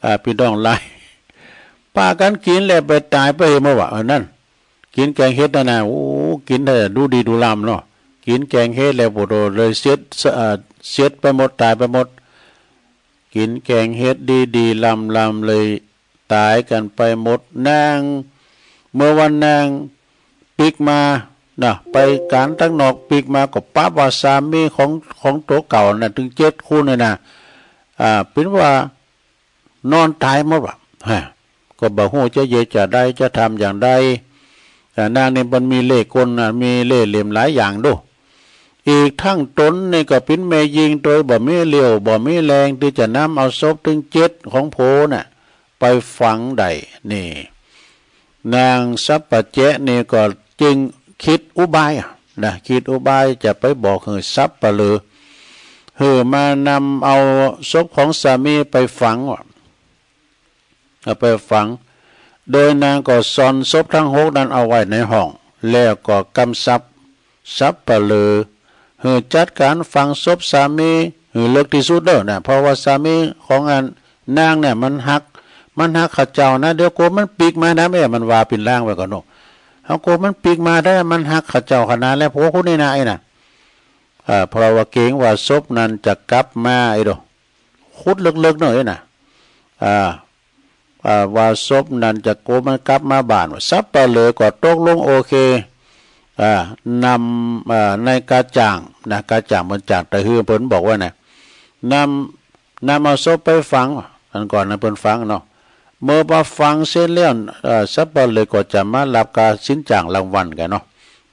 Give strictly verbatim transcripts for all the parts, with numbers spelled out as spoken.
อา พี่น้องหลาย ปากั๋นกิ๋นแล้วไปต๋ายไปเหียหมดวะ เออ นั่น กิ๋นแกงเห็ดนั่นนะ โอ้ กิ๋นแต่ดูดีดูลำเนาะ กิ๋นแกงเห็ดแล้ว โอ้โห เลยเสียด เอ่อ เสียดไปหมด ต๋ายไปหมด กิ๋นแกงเห็ดดีๆ ลำๆ เลยต๋ายกั๋นไปหมด นาง เมื่อวันนางปิ๊กมานะ ไปก๋านตังนอกปิ๊กมาก็ปะว่าสามีของ ของตั๋วเก่าน่ะ ตึงเจ็ดคนเนี่ยนะ อ่า เป๋นว่า นอนต๋ายหมดวะ ฮะ ก็บ่ฮู้จะเยียะจะใด จะทำอย่างใด อ่า นางนี่มันมีเล่ห์กลนะ มีเล่ห์เหลี่ยมหลายอย่างดู อีกทั้งตนนี่ก็เป๋นแม่ญิงโดยบ่มีเรี่ยวบ่มีแรงตี้จะนำเอาศพตึงเจ็ดของผัวน่ะไปฝังได้ นี่ นางสัปปะเจ๊ะนี่ก็จึงคิดอุบายอะนะ คิดอุบายจะไปบอกหื้อสัปเหร่อ หื้อมานำเอาศพของสามีไปฝังวะ เอาไปฝัง โดยนางก็ซ่อนศพทั้งหกนั้นเอาไว้ในห้อง แล้วก็กำชับสัปเหร่อหื้อจัดก๋านฝังศพสามีหื้อเลิกตี้สุดเน่อนะ เพราะว่าสามีของอันนางเนี่ยมันฮัก มันฮักข้าเจ้านะ เดี๋ยวกลัวมันปิ๊กมานะแม่ มันว่าเป๋นลางไว้ก่อนเนาะ เฮากลัวมันปิ๊กมาได้ มันฮักข้าเจ้าขนาดแล้ว ผัวคนนี้นะ ไอ้น่ะ อ่า เพราะว่าเกรงว่าศพนั้นจะกลับมา ไอ้โด ขุดเลิกๆ เนาะ ไอ้น่ะ อ่า อ่า ว่าศพนั้นจะกลัวมันกลับมาบ้าน สัปเหร่อก็ตกลงโอเค อ่า นำ อ่า ในกาจ่างนะ กาจ่างเปิ้นจ่างตะฮือ เปิ้นบอกว่านะ นำ นำเอาศพไปฝัง อันก่อนนั้นเปิ้นฝังเนาะ เมื่อว่าฝังเสร็จแล้ว เอ่อ สัปเหร่อก็จะมารับกาสินจ้างรางวัลกั๋นเนาะ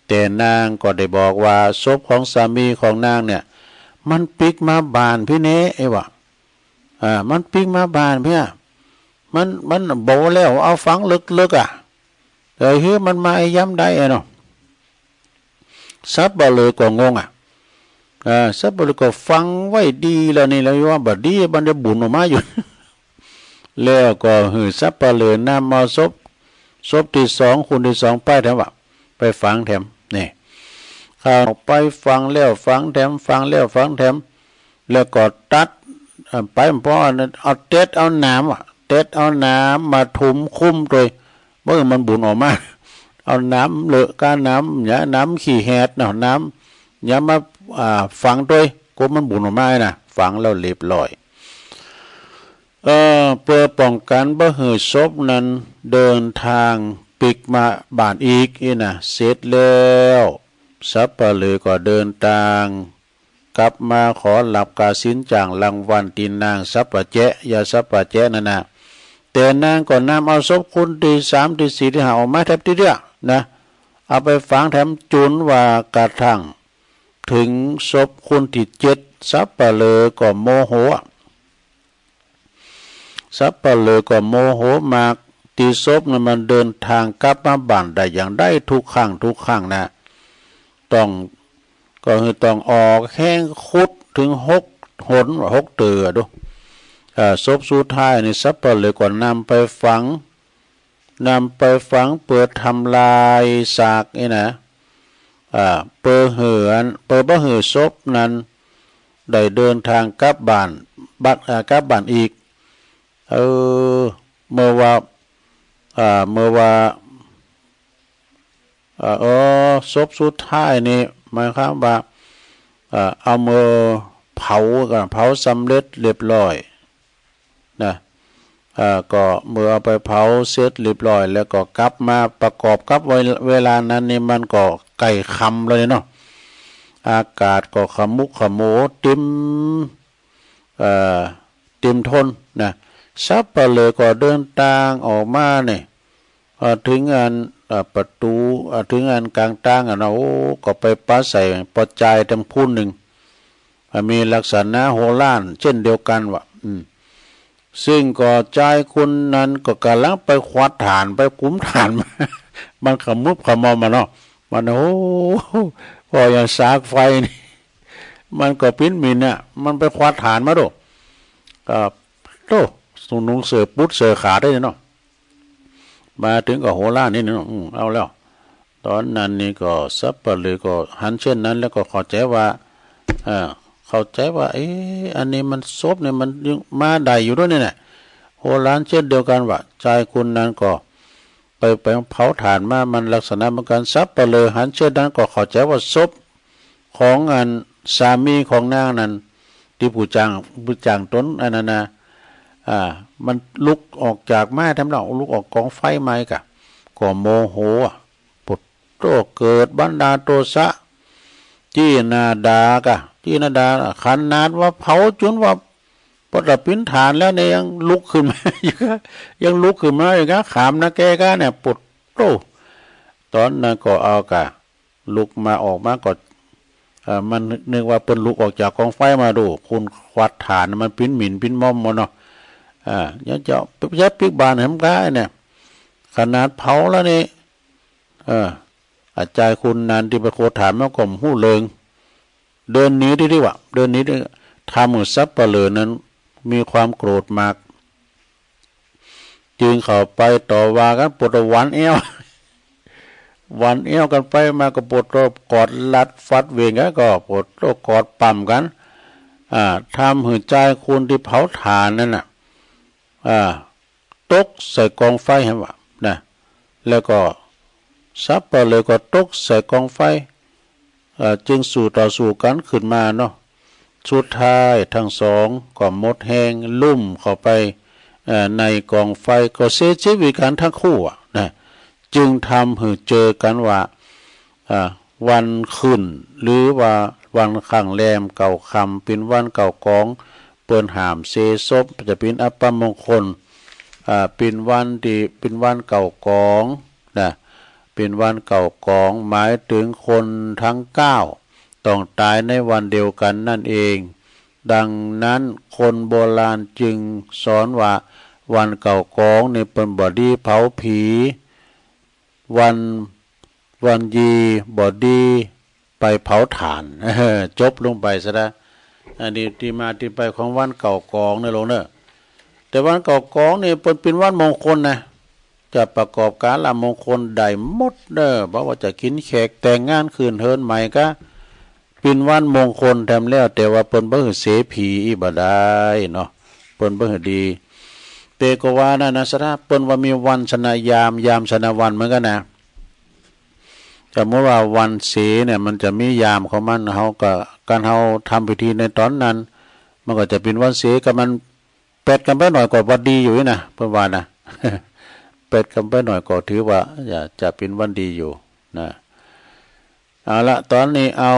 แต่นางก็ได้บอกว่าศพของสามีของนางเนี่ย มันปิ๊กมาบ้านพี่เน่ ไอ้วะ อ่า มันปิ๊กมาบ้านพี่อะ มัน มันบอกแล้วเอาฝังเลิกๆ อะ เออ หื้อมันมาไอ้ยามใดอะเนาะ สัปเหร่อก็งงอะ อ่า สัปเหร่อก็ฝังไว้ดีแล้วนี่ แล้วว่าบ่ดี มันจะบุ๋นออกมาอยู่ แล้วก็หื้อสัปเหร่อนำเอาศพ ศพตี้สอง คนตี้สองไปแถมวะ ไปฝังแถม นี่ เขาไปฝังแล้วฝังแถม ฝังแล้วฝังแถม แล้วก็ตัด เอ่อ ไป เพราะว่าเอาเต็ดเอาหนามอะ เต็ดเอาหนามมาถุมคุ้มโดย บ่หื้อมันบุ๋นออกมา เอาหนามเหลอะก้า หนามหญ้า หนามขี้แหดเนาะ หนามหญ้ามา อ่า ฝังโดย กลัวมันบุ๋นออกมานะ ฝังแล้วเรียบร้อย เอ่อ เปื้อป้องกั๋นบ่หื้อศพนั้นเดินตางปิ๊กมาบ้านอีก อี้นะ เสร็จแล้ว สัปเหร่อก็เดินตาง กลับมาขอรับกาสินจ้างรางวัลตี้นางสัปปะเจ๊ะ ยาสัปปะเจ๊ะนั่นนะ แต่นางก็นำเอาศพคนตี้สามตี้สี่ตี้ห้าออกมาแถมตี้เดียวนะ เอาไปฝังแถม จ๋นว่ากระทั่งเถิงศพคนตี้เจ็ด สัปเหร่อก็โมโห สัปเหร่อก็โมโหมาก ตี้ศพนั้นมันเดินตางกลับมาบ้านได้อย่างใดทุกครั้งทุกครั้งนะ ต้อง ก็คือต้องออกแฮงขุดเถิงหกหน หกเตื้อดู อ่า ศพสุดท้ายนี่สัปเหร่อก็นำไปฝัง นำไปฝังเปื้อทำลายซากนี่นะ อ่า เปื้อหื้ออัน เปื้อบ่หื้อศพนั้นได้เดินตางกลับบ้าน บัด อ่า กลับบ้านอีก เออ เมื่อว่า อ่า เมื่อว่า เอ่อ เออ ศพสุดท้ายนี่หมายความว่า เอ่อ เอาเมื่อเผา ก็เผาสำเร็จเรียบร้อยนะ เอ่อ ก็เมื่อเอาไปเผาเสร็จเรียบร้อย แล้วก็กลับมาประกอบกับเว- เวลานั้นนี่มันก็ใกล้ค่ำแล้วนี่เนาะ อากาศก็ขมุกขมัวเต็ม เอ่อ เต็มทนนะ สัปเหร่อก็เดินตางออกมานี่ เอ่อ เถิงอัน เอ่อ ประตู๋ เอ่อ เถิงอันกลางตางอะเนาะ โอ้ ก็ไปปะใส่ป้อจายตางปู้นนึ่ง อ่ะ มีลักษณะโหราณเช่นเดียวกั๋นวะ อืม ซึ่งก็จายคนนั้นก็ก่ำลังไปควัดถ่าน ไปกุมถ่านมา มันขมุบขมอมมาเนาะ มัน โอ้ พออย่างสากไฟนี่ มันก็ปิ้นหมิ่นน่ะ มันไปควัดถ่านมาดู ก็ โธ่ สุงหนุงเสื้อปุ๊ดเสื้อขาดได้เนาะ มาเถิงก็โหราณนิดนึ่งเนาะ อืม เอาแล้ว ต๋อนนั้นนี่ก็สัปเหร่อก็หันเช่นนั้นแล้วก็เข้าใจ๋ว่า เอ่อ เข้าใจ๋ว่า เอ๊ะ อันนี้มันศพนี่มันยังมาได้อยู่ด้วยนี่นะ โห บราณเช่นเดียวกันว่า ชายคนนั้นก็ไป ไปเผาถ่านมา มันลักษณะเหมือนกัน สัปเหร่อหันเช่นนั้นก็เข้าใจว่าศพของอันสามีของนางนั้น ที่ผู้จ้าง ผู้จ้างตนอันนั้นนะ อ่า มันลุกออกจากไม้ทำเนา ลุกออกกองไฟไม้กะ ก็โมโหอะ โตเกิดบันดาลโทสะ ตี้หน้าด่ากะ ตี้หน้าด่า ขนาดว่าเผาจุนว่า พอจะปิ้นถ่านแล้วเนี่ยยังลุกขึ้นมาอยู่กะ ยังลุกขึ้นมาอยู่กะ ขามนะแกกะเนี่ย ปวดโต ตอนนั้นก็เอากะ ลุกมาออกมาก็ เอ่อ มันนึกว่าเปิ้นลุกออกจากกองไฟมาดู คุณควัดถ่านมันปิ้นหมิ่นปิ้นม่อมหมดเนาะ อ่า ยังจะ จะปิ๊กบานแหมกะเนี่ย ขนาดเผาแล้วนี่ เออ อาจารย์คนนั้นที่ไปโคดถามมาก็บ่ฮู้เรื่อง เดินหนีตี้ดีกว่า เดินหนีตี้ ทำให้สัปเหร่อนั้นมีความโกรธมาก จึงเข้าไปต่อว่ากัน ปวดหวันแอ้ว หวันแอ้วกันไปมาก็ปวดกอดรัดฟัดเหว่งกัน ก็ปวดกอดปั๊มกัน อ่า ทำให้ชายคนที่เผาถ่านนั่นน่ะ อ่า ตกใส่กองไฟหั้นว่านะ แล้วก็สัปเหร่อก็ตกใส่กองไฟ เอ่อ จึงสู้ต่อสู้กันขึ้นมาเนาะ สุดท้ายทั้งสองก็หมดแฮงลุ่มเข้าไป เอ่อ ในกองไฟ ก็เสียชีวิตกันทั้งคู่อะนะ จึงทำให้เจอกันว่า อ่า วันขึ้น หรือว่าวันข้างแรมเก้าค่ำ เป็นวันเก้ากอง เปิ้นห้ามเสศพ จะเป็นอัปมงคล อ่า เป็นวันที่ เป็นวันเก้ากองนะ เป็นวันเก้ากอง หมายถึงคนทั้งเก้าต้องตายในวันเดียวกันนั่นเอง ดังนั้นคนโบราณจึงสอนว่าวันเก้ากองนี่เปิ้นบ่ดีเผาผี วัน วันยี่บ่ดีไปเผาถ่าน จบลงไปซะนะ อันนี้ที่มาที่ไปของวันเก้ากองเนอะลุงเนอะ แต่วันเก้ากองนี่เปิ้นเป็นวันมงคลนะ จะประกอบการละมงคลได้หมดเนอะ เพราะว่าจะกินแขกแต่งงานขึ้นเฮือนใหม่กะ เป็นวันมงคลแถมแล้ว แต่ว่าเปิ้นบ่หื้อเสผีอีกบ่ได้เนาะ เปิ้นบ่หื้อดี แต่ก็ว่านั่นนะ สถา เปิ้นว่ามีวันชนะยาม ยามชนะวันเหมือนกันนะ สมมุติว่าวันเสเนี่ย มันจะมียามของมัน เฮาก็ การเฮาทำพิธีในตอนนั้น มันก็จะเป็นวันเส ก็มันแปดกันไปหน่อยก็ว่าดีอยู่นี่นะ เปิ้นว่านะ แปดกันไปหน่อยก็ถือว่า จะ จะเป็นวันดีอยู่นะ เอาละ ตอนนี้เอา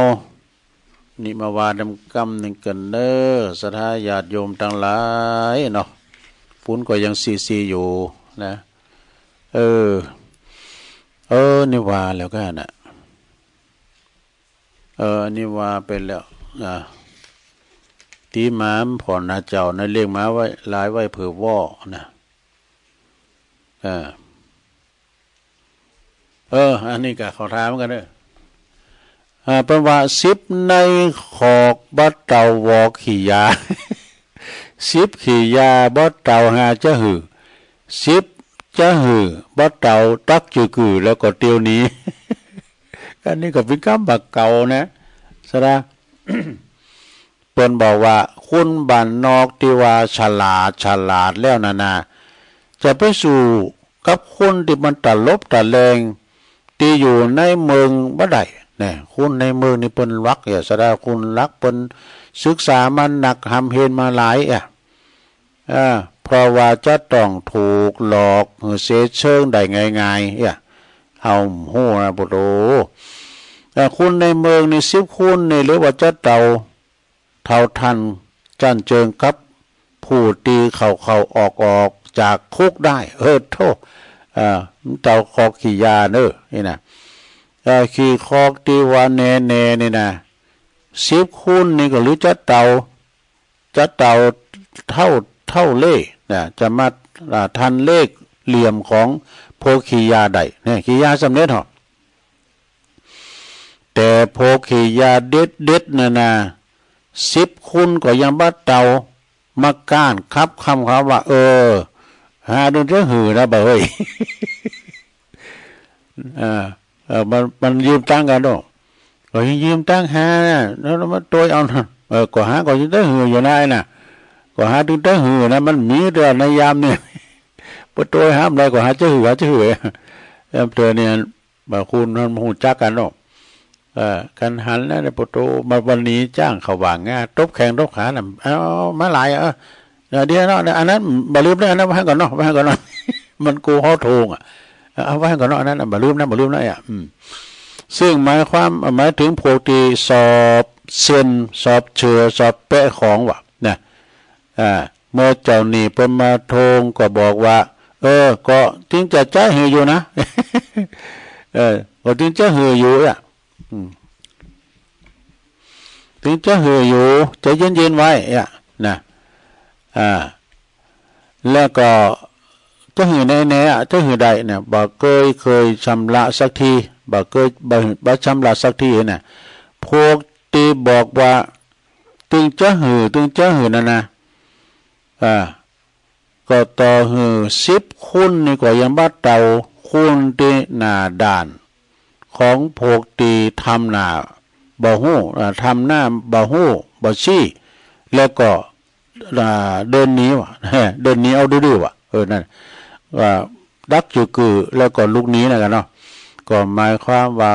นี่มาว่าดำกำหนึ่งกันเนอะ ศรัทธาญาติโยมทั้งหลายเนาะ ฝนก็ยังซีๆอยู่นะ เออ เออ นี่ว่าแล้วกันนะ เออ นี่ว่าไปแล้ว อ่า ตีหมาผ่อนนะเจ้านะ เลี้ยงหมาไว้ หลายไว้เผื่อว่อนะ อ่า เออ อันนี้ก็ขอถามกันเด้อ อ่า เปิ้นว่า สิบในขอกบ่เต่าหวอกขี้ยา สิบขี้ยาบ่เต่าหาจะหื้อ สิบจะหื้อบ่เต่าตักจื้อกือแล้วก็เตียวหนี อันนี้ก็เป็นกำบ่าเก่านะ สะดา เปิ้นบอกว่าคนบ้านนอกที่ว่าฉลาด ฉลาดแล้วนั่นนะ จะไปสู้กับคนที่มันตะลบตะแลง ที่อยู่ในเมืองบ่ได้ เนี่ย คนในเมืองนี่เปิ้นหลัก เอ้ย สะดา คนหลัก เปิ้นศึกษามาหนัก หำเฮนมาหลาย เอ้ย อ่า เพราะว่าจะต้องถูกหลอกหื้อเสียเชิงได้ง่ายๆ เอ้ย เฮาฮู้นะ โอ้โห เอ่อ คนในเมืองนี่ สิบคนนี่ เรียกว่าจะเต่า เท่าทันจั้นเจิงกับผู้ตีเข้าเข้าออกออกจากคุกได้ เออ โธ่ อ่า เต่าคอกขี้ยาเนอะ นี่นะ เอ่อ ขี้คอกที่ว่าแน่ๆ นี่นะ สิบคนนี่ก็หรือจะเต่า จะเต่าเท่า เท่าเล่ห์นะ จะมา อ่า ทันเลขเหลี่ยมของพวกขี้ยาได้ เนี่ย ขี้ยาสำเร็จเหรอ แต่พวกขี้ยาเด็ดๆ นั่นนะ สิบคนก็ยังบ่เต่า มาก้านคับคำเขาว่า เออ หาเดินเรื่องหือนะบ่าเฮ้ย อ่า เออ มัน มันยืมตังค์กันเนาะ ก็ยังยืมตังค์หานะ แล้วมาโตยเอานะ เออ ก็หาก็ยังได้หืออยู่นะไอ้น่ะ ก็ ก็หาตึงจะหื้อนะ มันมีแต่ในยามเนี่ย ปะโตยห้ามได้ก็หาจะหื้อ หาจะหื้อ ยามเตือนเนี่ย บางคนมันฮู้จักกันเนาะ เออ กันหันแล้วเนี่ย ปะโต มาวันนี้จ้างเขาวางงา ตบแข้งตบขาน่ะ เอา มาหลาย เออ เดี๋ยวเนาะ อันนั้นบ่ลืมเด้อ อันนั้นไว้ให้ก่อนเนาะ ไว้ให้ก่อนเนาะ มันกูฮอดโฮงอ่ะ เอาไว้ให้ก่อนเนาะ อันนั้นน่ะบ่ลืมนะ บ่ลืมนะ อ่ะ อืม ซึ่งหมายความ หมายถึงพวกที่สอบเซ็น สอบเชื่อ สอบแปะของว่ะ นะ อ่า เมื่อเจ้าหนี้เปิ้นมาทวงก็บอกว่า เออ ก็ตึงจะจ่ายหื้ออยู่นะ เออ ก็ตึงจะหื้ออยู่อ่ะ อืม ตึงจะหื้ออยู่ ใจเย็นๆ ไว้อ่ะ นะ อ่า แล้วก็จะหื้อแน่ๆ อ่ะ จะหื้อได้เนี่ย บ่เกยเคยชำระสักที บ่เกย บ่ บ่ชำระสักทีเนี่ย พวกที่บอกว่า ตึงจะหื้อ ตึงจะหื้อนั่นนะ อ่า ก็ต่อหื้อสิบคูณนี่ก็ยังบ่เต้าคูณตี้หน้าด้านของพวกตี้ทำหน้าบ่ฮู้ อ่า ทำหน้าบ่ฮู้บ่ชี้ แล้วก็ อ่า เดินหนีว่ะ เดินหนีเอาดื้อๆ ว่ะ เออ นั่น ว่าดักจื้อกือ แล้วก็ลุกหนีนั่นกันเนาะ ก็หมายความว่า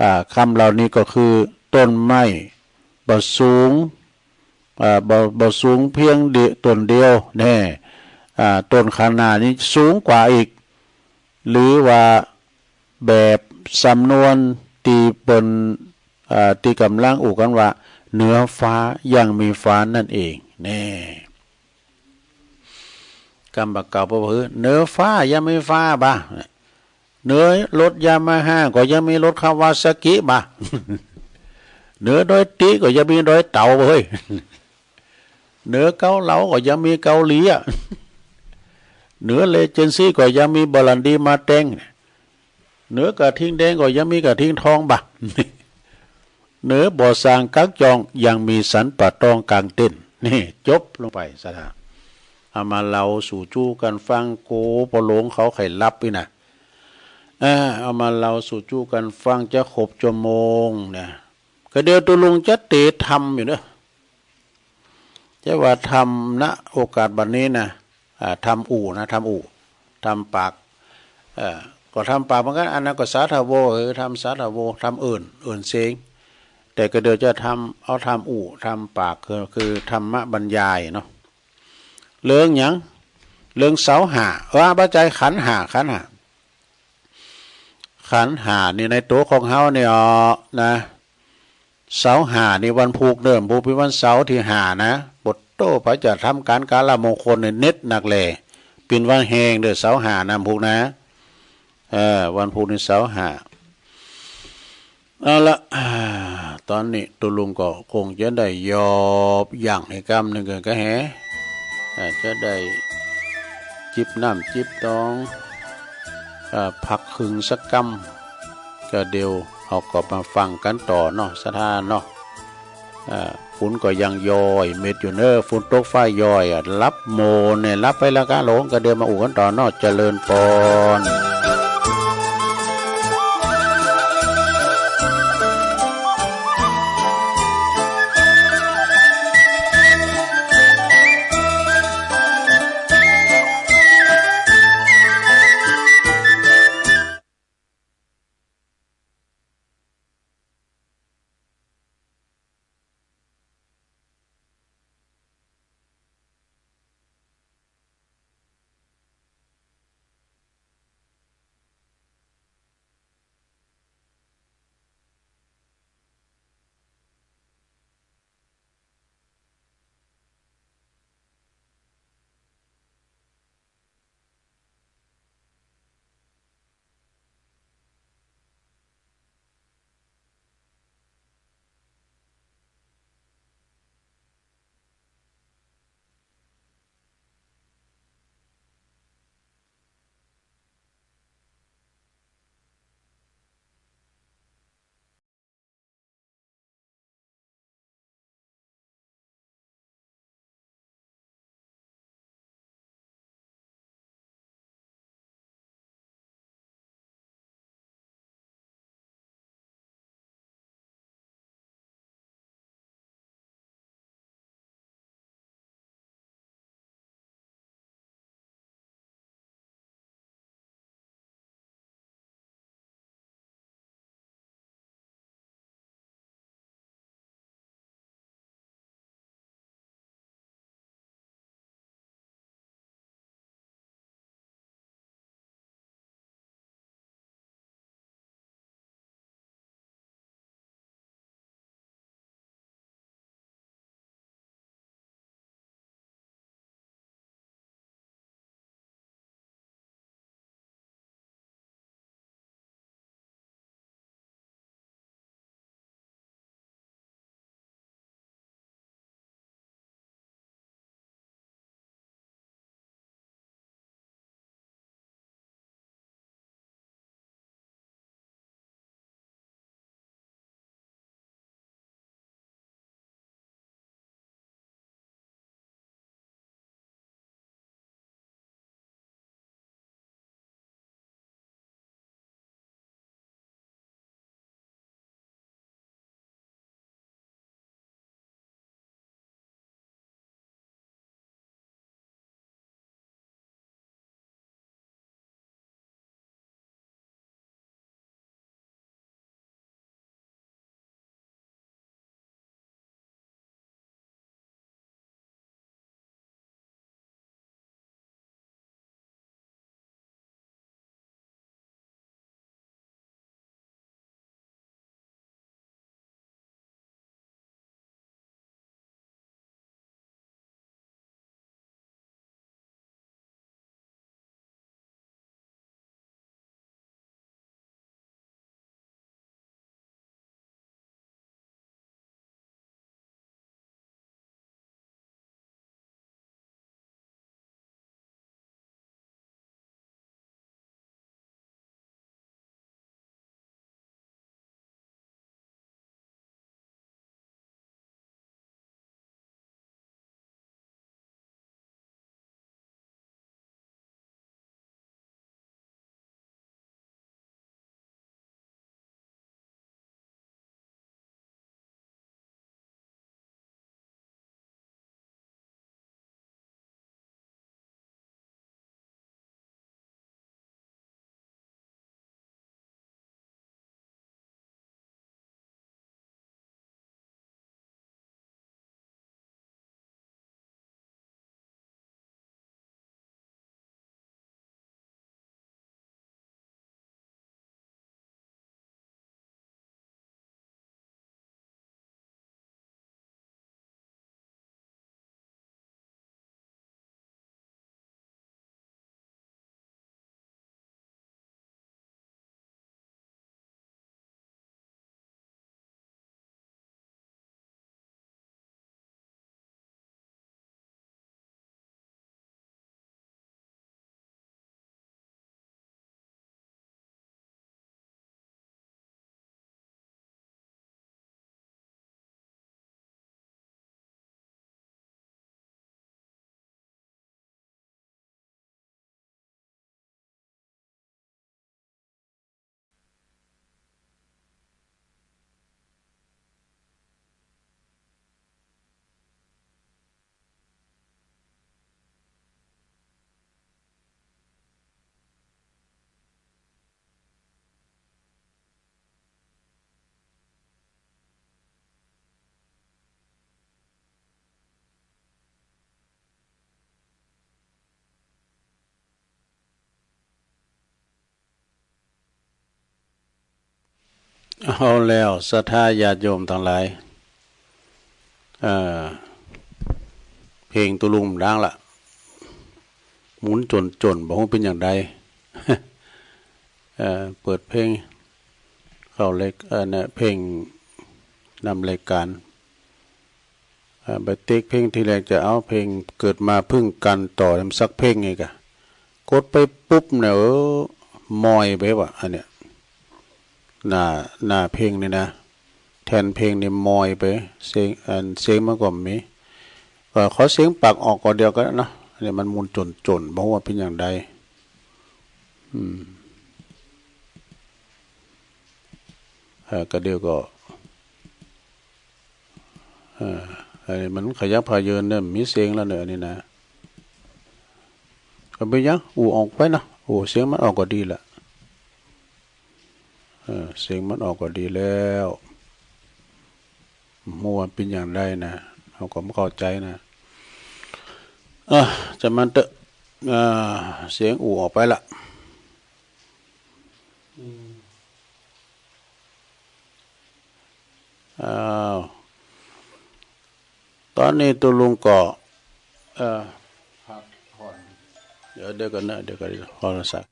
อ่า คำเหล่านี้ก็คือต้นไม้บ่สูง อ่า บ่ บ่สูงเพียงเดียว ต้นเดียวแน่ อ่า ต้นข้างหน้านี้สูงกว่าอีก หรือว่าแบบสำนวนที่เปิ้น อ่า ที่กำลังอู้กันว่า เหนือฟ้ายังมีฟ้านั่นเอง แน่ กำบ่าเก่าเปิ้นว่า เหนือฟ้ายังมีฟ้าบ่า เหนือรถยามาฮ่าก็ยังมีรถคาวาซากิบ่า เหนือดอยติก็ยังมีดอยเต่าบ่าเฮ้ย เหนือเกาเหลาก็ยังมีเกาหลีอ่ะ เหนือเลเจนซี่ก็ยังมีบรันดีมาแตง เหนือกระทิงแดงก็ยังมีกระทิงทองบ่า เหนือบ่อสร้างกักจองยังมีสันป่าตองกางเต็นท์ นี่ จบลงไปซะละ เอามาเล่าสู่จู้กันฟัง โก ปอหลงเขาใค่หลับนี่นะ อ่า เอามาเล่าสู่จู้กันฟังจะครบชั่วโมงนะ ก็เดี๋ยวตกลงจะเตะทำอยู่เนอะ จะว่าทำ ณ โอกาสบัดนี้นะ อ่า ทำอู่นะ ทำอู่ ทำปาก เอ่อ ก็ทำปากเหมือนกัน อันนั้นก็สาธโว เออ ทำสาธโว ทำเอิ่น เอิ่นเสง แต่ก็เดี๋ยวจะทำ เอาทำอู่ ทำปาก คือ คือธรรมบรรยายเนาะ เรื่องหยัง เรื่องเสาห้า เออ บ่ใจ้ ขันธ์ห้า ขันธ์ห้า ขันธ์ห้านี่ในตัวของเฮานี่ เอ่อ นะ เสาร์ห้านี่วันพุธเด้อ พุธเป็นวันเสาร์ที่ห้านะ ปะโต้ ไผจะทำการการละมงคลนี่เน็ดนักแล เป็นวันแฮงเด้อ เสาร์ห้านะพุธนะ เออ วันพุธนี่เสาร์ห้า เอาละ อ่า ตอนนี้ตุ๊ลุงก็คงจะได้หยอบหยั่งให้กำหนึ่งกันก็แฮ อ่า จะได้จิบน้ำจิบตอง อ่า พักครึ่งสักกำ ก็เดี๋ยวเฮาก็มาฟังกันต่อเนาะ ศรัทธาเนาะ อ่า ฝนก็ยังยอยเม็ดอยู่เน้อ ฝนตกฟ้ายอยอะ หลับโมเนี่ย หลับไปแล้วกะหลง ก็เดี๋ยวมาอู้กันต่อเนาะ เจริญพร เอาแล้ว ศรัทธาญาติโยมทั้งหลาย เอ่อ เพลงตุลุงดังละ หมุนจ่นๆ บ่ฮู้เป็นอย่างใด เอ่อ เปิดเพลง เข้าเลข เอ่อ เนี่ย เพลงนำรายการ เอ่อ ไปติ๊กเพลงทีแรกจะเอาเพลงเกิดมาเพิ่งกันต่อสักเพลงอีกอะ กดไปปุ๊บเนี่ย เออ มอยไปว่ะ อันเนี้ย หน้า หน้าเพลงนี่นะ แท่นเพลงนี่มอยไป เสียง อัน เสียงมันก็มี ก็ขอเสียงปากออกก่อนเดียวกันเนาะ อันนี้มันหมุนจ่นๆ บ่ฮู้ว่าเป็นอย่างใด อืม เออ ก็เดี๋ยวก็ เออ อันนี้มันขยับขยื่นเนี่ย มีเสียงแล้วเนี่ย อันนี้นะ ก็บ่เป็นหยัง อู้ออกไปนะ อู้ เสียงมันออกก็ดีละ เออ เสียงมันออกก็ดีแล้ว บ่ฮู้ว่าเป็นอย่างใดนะ เฮาก็บ่เข้าใจนะ เออ จะมันเตอะ เออ เสียงอู้ออกไปละ อ้าว ตอนนี้ตุลุงก็ เอ่อ พักผ่อน เดี๋ยว เดี๋ยวก่อนนะ เดี๋ยวก่อน โทรศัพท์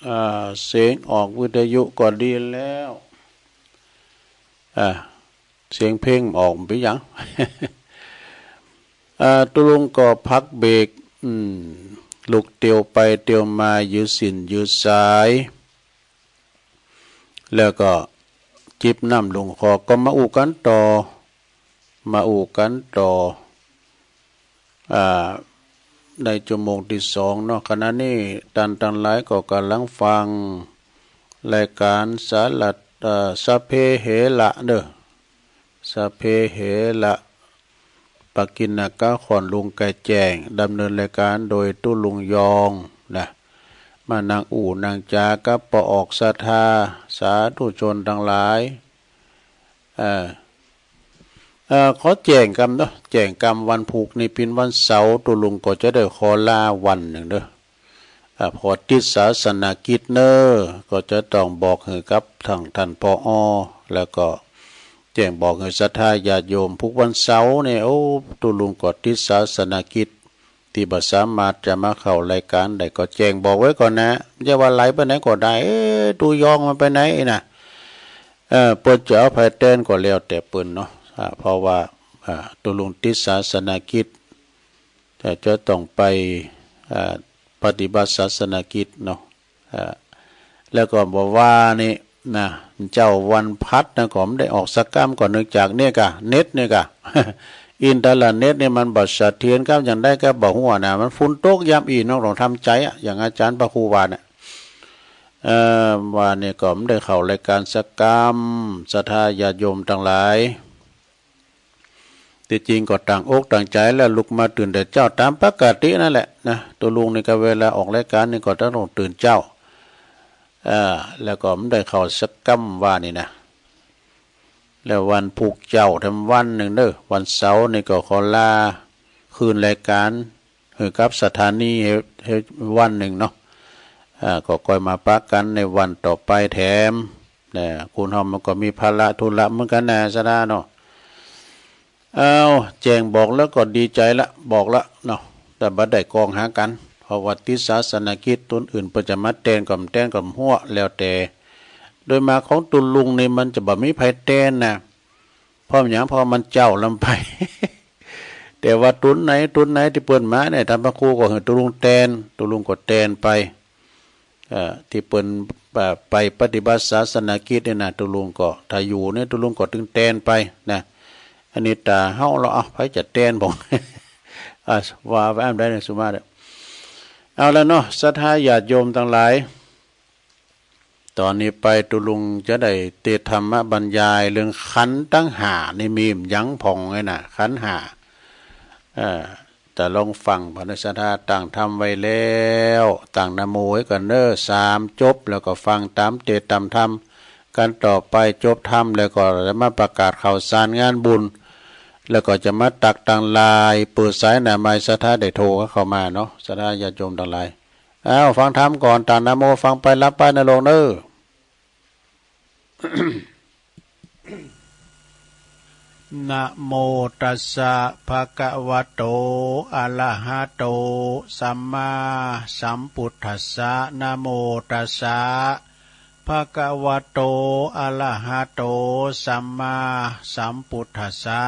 อ่า เสียงออกวิทยุก็ดีแล้ว อ่า เสียงเพลงออกไปยัง อ่า ตุลุงก็พักเบรก อืม ลุกเตียวไปเตียวมา ยืดสิ้นยืดสาย แล้วก็จิบน้ำลงคอ ก็มาอู้กันต่อ มาอู้กันต่อ อ่า ในชั่วโมงที่สองเนาะ ขณะนี้ต้านตังหลายก็กำลังฟังรายการสาระ เอ่อ สัพเพเหระเด้อ สัพเพเหระ ปกิณณกะ ขอนลุงไก่แจ้ง ดำเนินรายการโดยตุ๊ลุงยองนะ มานั่งอู้นั่งจากับป้อออกศรัทธา สาธุชนทั้งหลาย เอ่อ เอ่อ ขอแจ้งกำเนาะ แจ้งกำวันพุธนี้เป๋นวันเสาร์ ตุ๊ลุงก็จะได้ขอลาวันหนึ่งเด้อ อ่า เพราะติดศาสนกิจเนอะ ก็จะต้องบอกหื้อกับทางท่าน ผอ แล้วก็แจ้งบอกหื้อศรัทธาญาติโยม พุธวันเสาร์นี่ โอ้ ตุ๊ลุงก็ติดศาสนกิจ ตี้บ่สามารถจะมาเข้ารายการได้ ก็แจ้งบอกไว้ก่อนนะ บ่ใจ้ว่าไหลไปไหนก็ได้ เอ๊ะ ตุ๊ยองมันไปไหนนะ เอ่อ เปิ้นจะเอาไผแตนก็แล้วแต่เปิ้นเนาะ อ่า เพราะว่า อ่า ตุ๊ลุงติดศาสนกิจ แต่จะต้องไป อ่า ปฏิบัติศาสนกิจเนาะ อ่า แล้วก็บ่ว่านี่นะ เจ้าวันพัดนะ ก็บ่ได้ออกสักกำ ก็เนื่องจากเนี่ยกะ เน็ตเนี่ยกะ อินเทอร์เน็ตนี่มันบ่เสถียรครับ อย่างใดก็บ่ฮู้นะ มันฝนตกยามอี้ น้องต้องทำใจอะ อย่างอาจารย์พระครูว่าเนี่ย เอ่อ ว่านี่ก็บ่ได้เข้ารายการสักกำ ศรัทธาญาติโยมทั้งหลาย ตี้จริงก็ตั้งอกตั้งใจแล้ว ลุกมาตื่นแต่เจ๊าตามปกตินั่นแหละนะ ตุ๊ลุงนี่ก็เวลาออกรายการนี่ก็ต้องตื่นเจ๊า เอ่อ แล้วก็บ่ได้เข้าสักกำว่านี่นะ แล้ววันพุธเจ๊าแถมวันหนึ่งเด้อ วันเสาร์นี่ก็ขอลาคืนรายการ หื้อกับสถานี หื้อ หื้อวันหนึ่งเนาะ อ่า ก็ค่อยมาปะกันในวันต่อไปแถม นะ คนเฮามันก็มีภาระธุระเหมือนกันนะ ศรัทธาเนาะ เอา แจ้งบอกแล้วก็ดีใจละ บอกละเนาะ แต่บ่ได้กองหากัน เพราะว่าติดศาสนกิจ คนอื่นเปิ้นจะมาแตนก็บ่แตนก็บ่ฮู้ แล้วแต่ โดยมากของตุ๊ลุงนี่มันจะบ่มีไผแตนนะ เพราะหยัง เพราะมันเจ๊าลำไป แต่ว่าคนไหน คนไหนตี้เปิ้นมาเนี่ย ท่านพระครูก็หื้อตุ๊ลุงแตน ตุ๊ลุงก็แตนไป เอ่อ ตี้เปิ้น เอ่อ ไปปฏิบัติศาสนกิจเนี่ยนะ ตุ๊ลุงก็ ถ้าอยู่เนี่ย ตุ๊ลุงก็ตึงแตนไปนะ อันนี้ตาเฮาเนาะ เอ้า ไผจะแตนบ่ อ่ะ ว่าไปอันใดเนี่ย สุมาเด้อ เอาละเนาะ ศรัทธาญาติโยมทั้งหลาย ตอนนี้ไปตุ๊ลุงจะได้เตศน์ธรรมบรรยายเรื่องขันธ์ตังห้านี่มีหยังพ่องไงนะ ขันธ์ห้า เอ่อ แต่ลองฟัง พระศรัทธาตั้งธรรมไว้แล้ว ตั้งนะโมไว้ก่อนเด้อ สามจบ แล้วก็ฟังตามเตศน์ตามธรรม กันต่อไป จบธรรมแล้วก็จะมาประกาศข่าวสารงานบุญ แล้วก็จะมาตักตังหลาย เปิดสายหน้าไมค์ ศรัทธาได้โทรเข้ามาเนาะ ศรัทธาญาติโยมทั้งหลาย อ้าว ฟังธรรมก่อน ตางนะโม ฟังไปหลับไปนะลูกเน้อ นะโมตัสสะ ภะคะวะโต อะระหะโต สัมมาสัมพุทธัสสะ นะโมตัสสะ ภะคะวะโต อะระหะโต สัมมาสัมพุทธัสสะ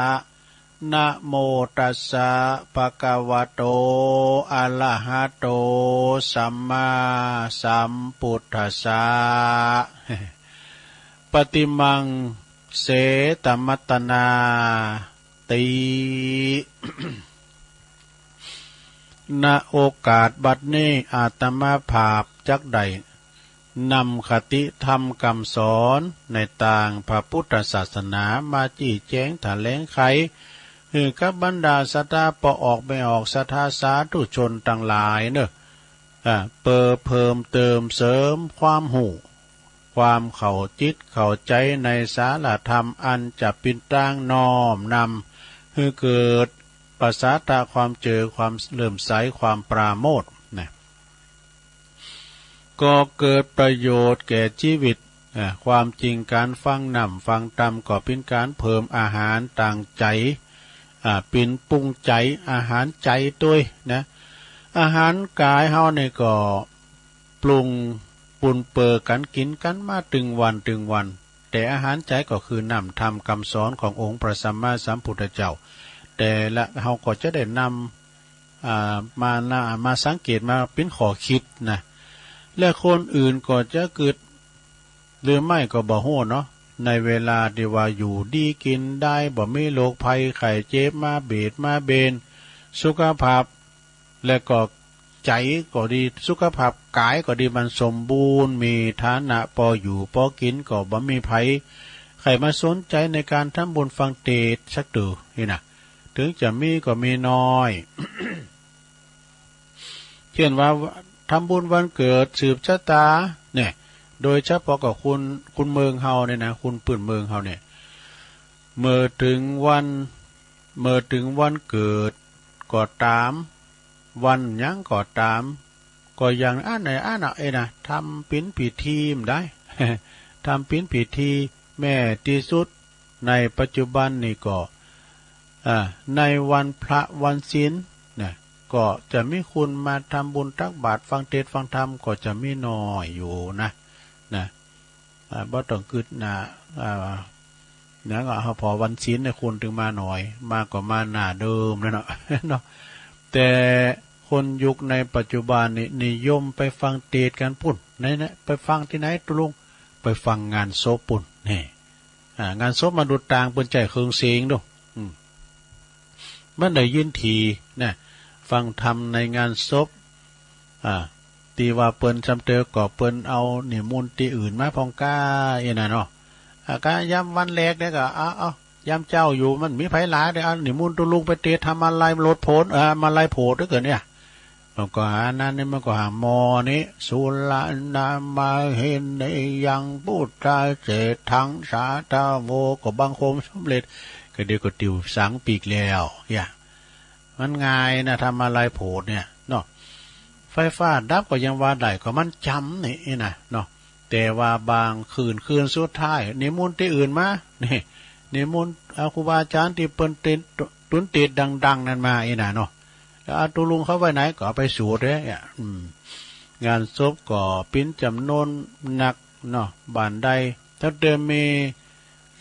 นะโมตัสสะ ภะคะวะโต อะระหะโต สัมมาสัมพุทธัสสะ ปะติมัง เสตะมัตตะนาติ ณ โอกาสบัดนี้ อาตมาภาพจักได้นำคติธรรมกำสอนในตางพระพุทธศาสนามาจี้แจงถะแหลงไข หื้อกับบรรดาศรัทธาป้อออกแม่ออก ศรัทธาสาธุชนตังหลายเนอะ อ่า เปื้อเพิ่มเติมเสริมความฮู้ ความเข้าจิตเข้าใจในสาระธรรม อันจะเป๋นตางน้อมนำหื้อเกิดประสาทะความเจอ ความเลื่อมใส ความปราโมทย์นะ ก่อเกิดประโยชน์แก่ชีวิต อ่า ความจริงก๋านฟังน้ำฟังธรรมก็เป๋นก๋านเพิ่มอาหารตางใจ๋ อ่า เป๋นปรุงใจ๋ อาหารใจ๋ตวยนะ อาหารก๋ายเฮานี่ก็ปรุงปูนเปื้อก๋านกิ๋นกั๋นมาตึงวันตึงวัน แต่อาหารใจ๋ก็คือน้ำธรรมกำสอนขององค์พระสัมมาสัมพุทธเจ้า แต่ละเฮาก็จะได้นำ อ่า มานะ มาสังเกตมาเป๋นข้อคิดนะ และคนอื่นก็จะกึ๊ดหรือไม่ก็บ่ฮู้เนาะ ในเวลาตี้ว่าอยู่ดีกิ๋นได้ บ่มีโรคภัยไข้เจ็บมาเบียดมาเบียน สุขภาพ และก็ใจ๋ก็ดี สุขภาพก๋ายก็ดี มันสมบูรณ์ มีฐานะพออยู่พอกิ๋น ก็บ่มีไผใค่มาสนใจ๋ในก๋านทำบุญฟังเตสน์สักเตื้อนี่นะ ถึงจะมีก็มีน้อย เช่นว่าทำบุญวันเกิดสืบชะตาเนี่ย โดยเฉพาะกับคน คนเมืองเฮาเนี่ยนะ คนพื้นเมืองเฮาเนี่ย เมื่อถึงวัน เมื่อถึงวันเกิดก็ต๋าม วันหยังก็ต๋าม ก็อย่างอันไหนอันน่ะ เอ้ยนะ ทำเป๋นพิธีมันได้ ทำเป๋นพิธี แม้ตี้สุดในปัจจุบันนี่ก็ อ่า ในวันพระวันศีลนะ ก็จะมีคนมาทำบุญตักบาตรฟังเตสน์ฟังธรรมก็จะมีน้อยอยู่นะ นะ อ่า บ่ต้องกึ๊ดนะ อ่า นะ ก็เฮาพอวันศีลเนี่ยคนถึงมาน้อย มาก็มาหน้าเดิมนั่นเนาะ เนาะ แต่คนยุคในปัจจุบันนี่นิยมไปฟังเตสน์กั๋นปู้น ไหนๆ ไปฟังตี้ไหนตุ๊ลุง ไปฟังงานศพปู้น นี่ อ่า งานศพมนุษย์ต่างเปิ้นใจ๊เครื่องเสียงดู อืม มันได้ยินถี่นะ ฟังธรรมในงานศพ อ่า ตี้ว่าเปิ้นจำเตอก็เปิ้นเอานิมนต์ตี้อื่นมาพ่องก้า อี้น่ะเนาะ อ่า ก็ยามวันแรกเนี่ยก็ เอา เอา ยามเจ๊าอยู่มันมีไผหลายเด้อ เอานิมนต์ตุ๊ลุงไปเตสน์ธรรมาลัยโลดโผน เอ่อ มาลัยโผดเด้อเกินเนี่ย มันก็หานั้นนี่ มันก็หาหม้อนี้ สุรานามาเฮเนยัง พุทธาเสทัง สาธาโว ก็บังคมสำเร็จ ก็เดี๋ยวก็ติวสังปีกแล้ว อย่า มันง่ายนะ ธรรมาลัยโผดเนี่ยเนาะ ไฟฟ้าดับก็ยังว่าได้ ก็มันจ๋ำนี่นะเนาะ แต่ว่าบางคืน คืนสุดท้าย นิมนต์ตี้อื่นมา นี่ นิมนต์ เอาครูบาอาจารย์ตี้เปิ้นเตสน์ ตุ๊นเตสน์ดังๆ นั้นมา อี้น่ะเนาะ แล้วเอาตุ๊ลุงเข้าไว้ไหนก็เอาไปสูดเด้อ เนี่ย อืม งานศพก็เป๋นจ๋ำนวนนักเนาะ บ้านใด ตั้งแต่มี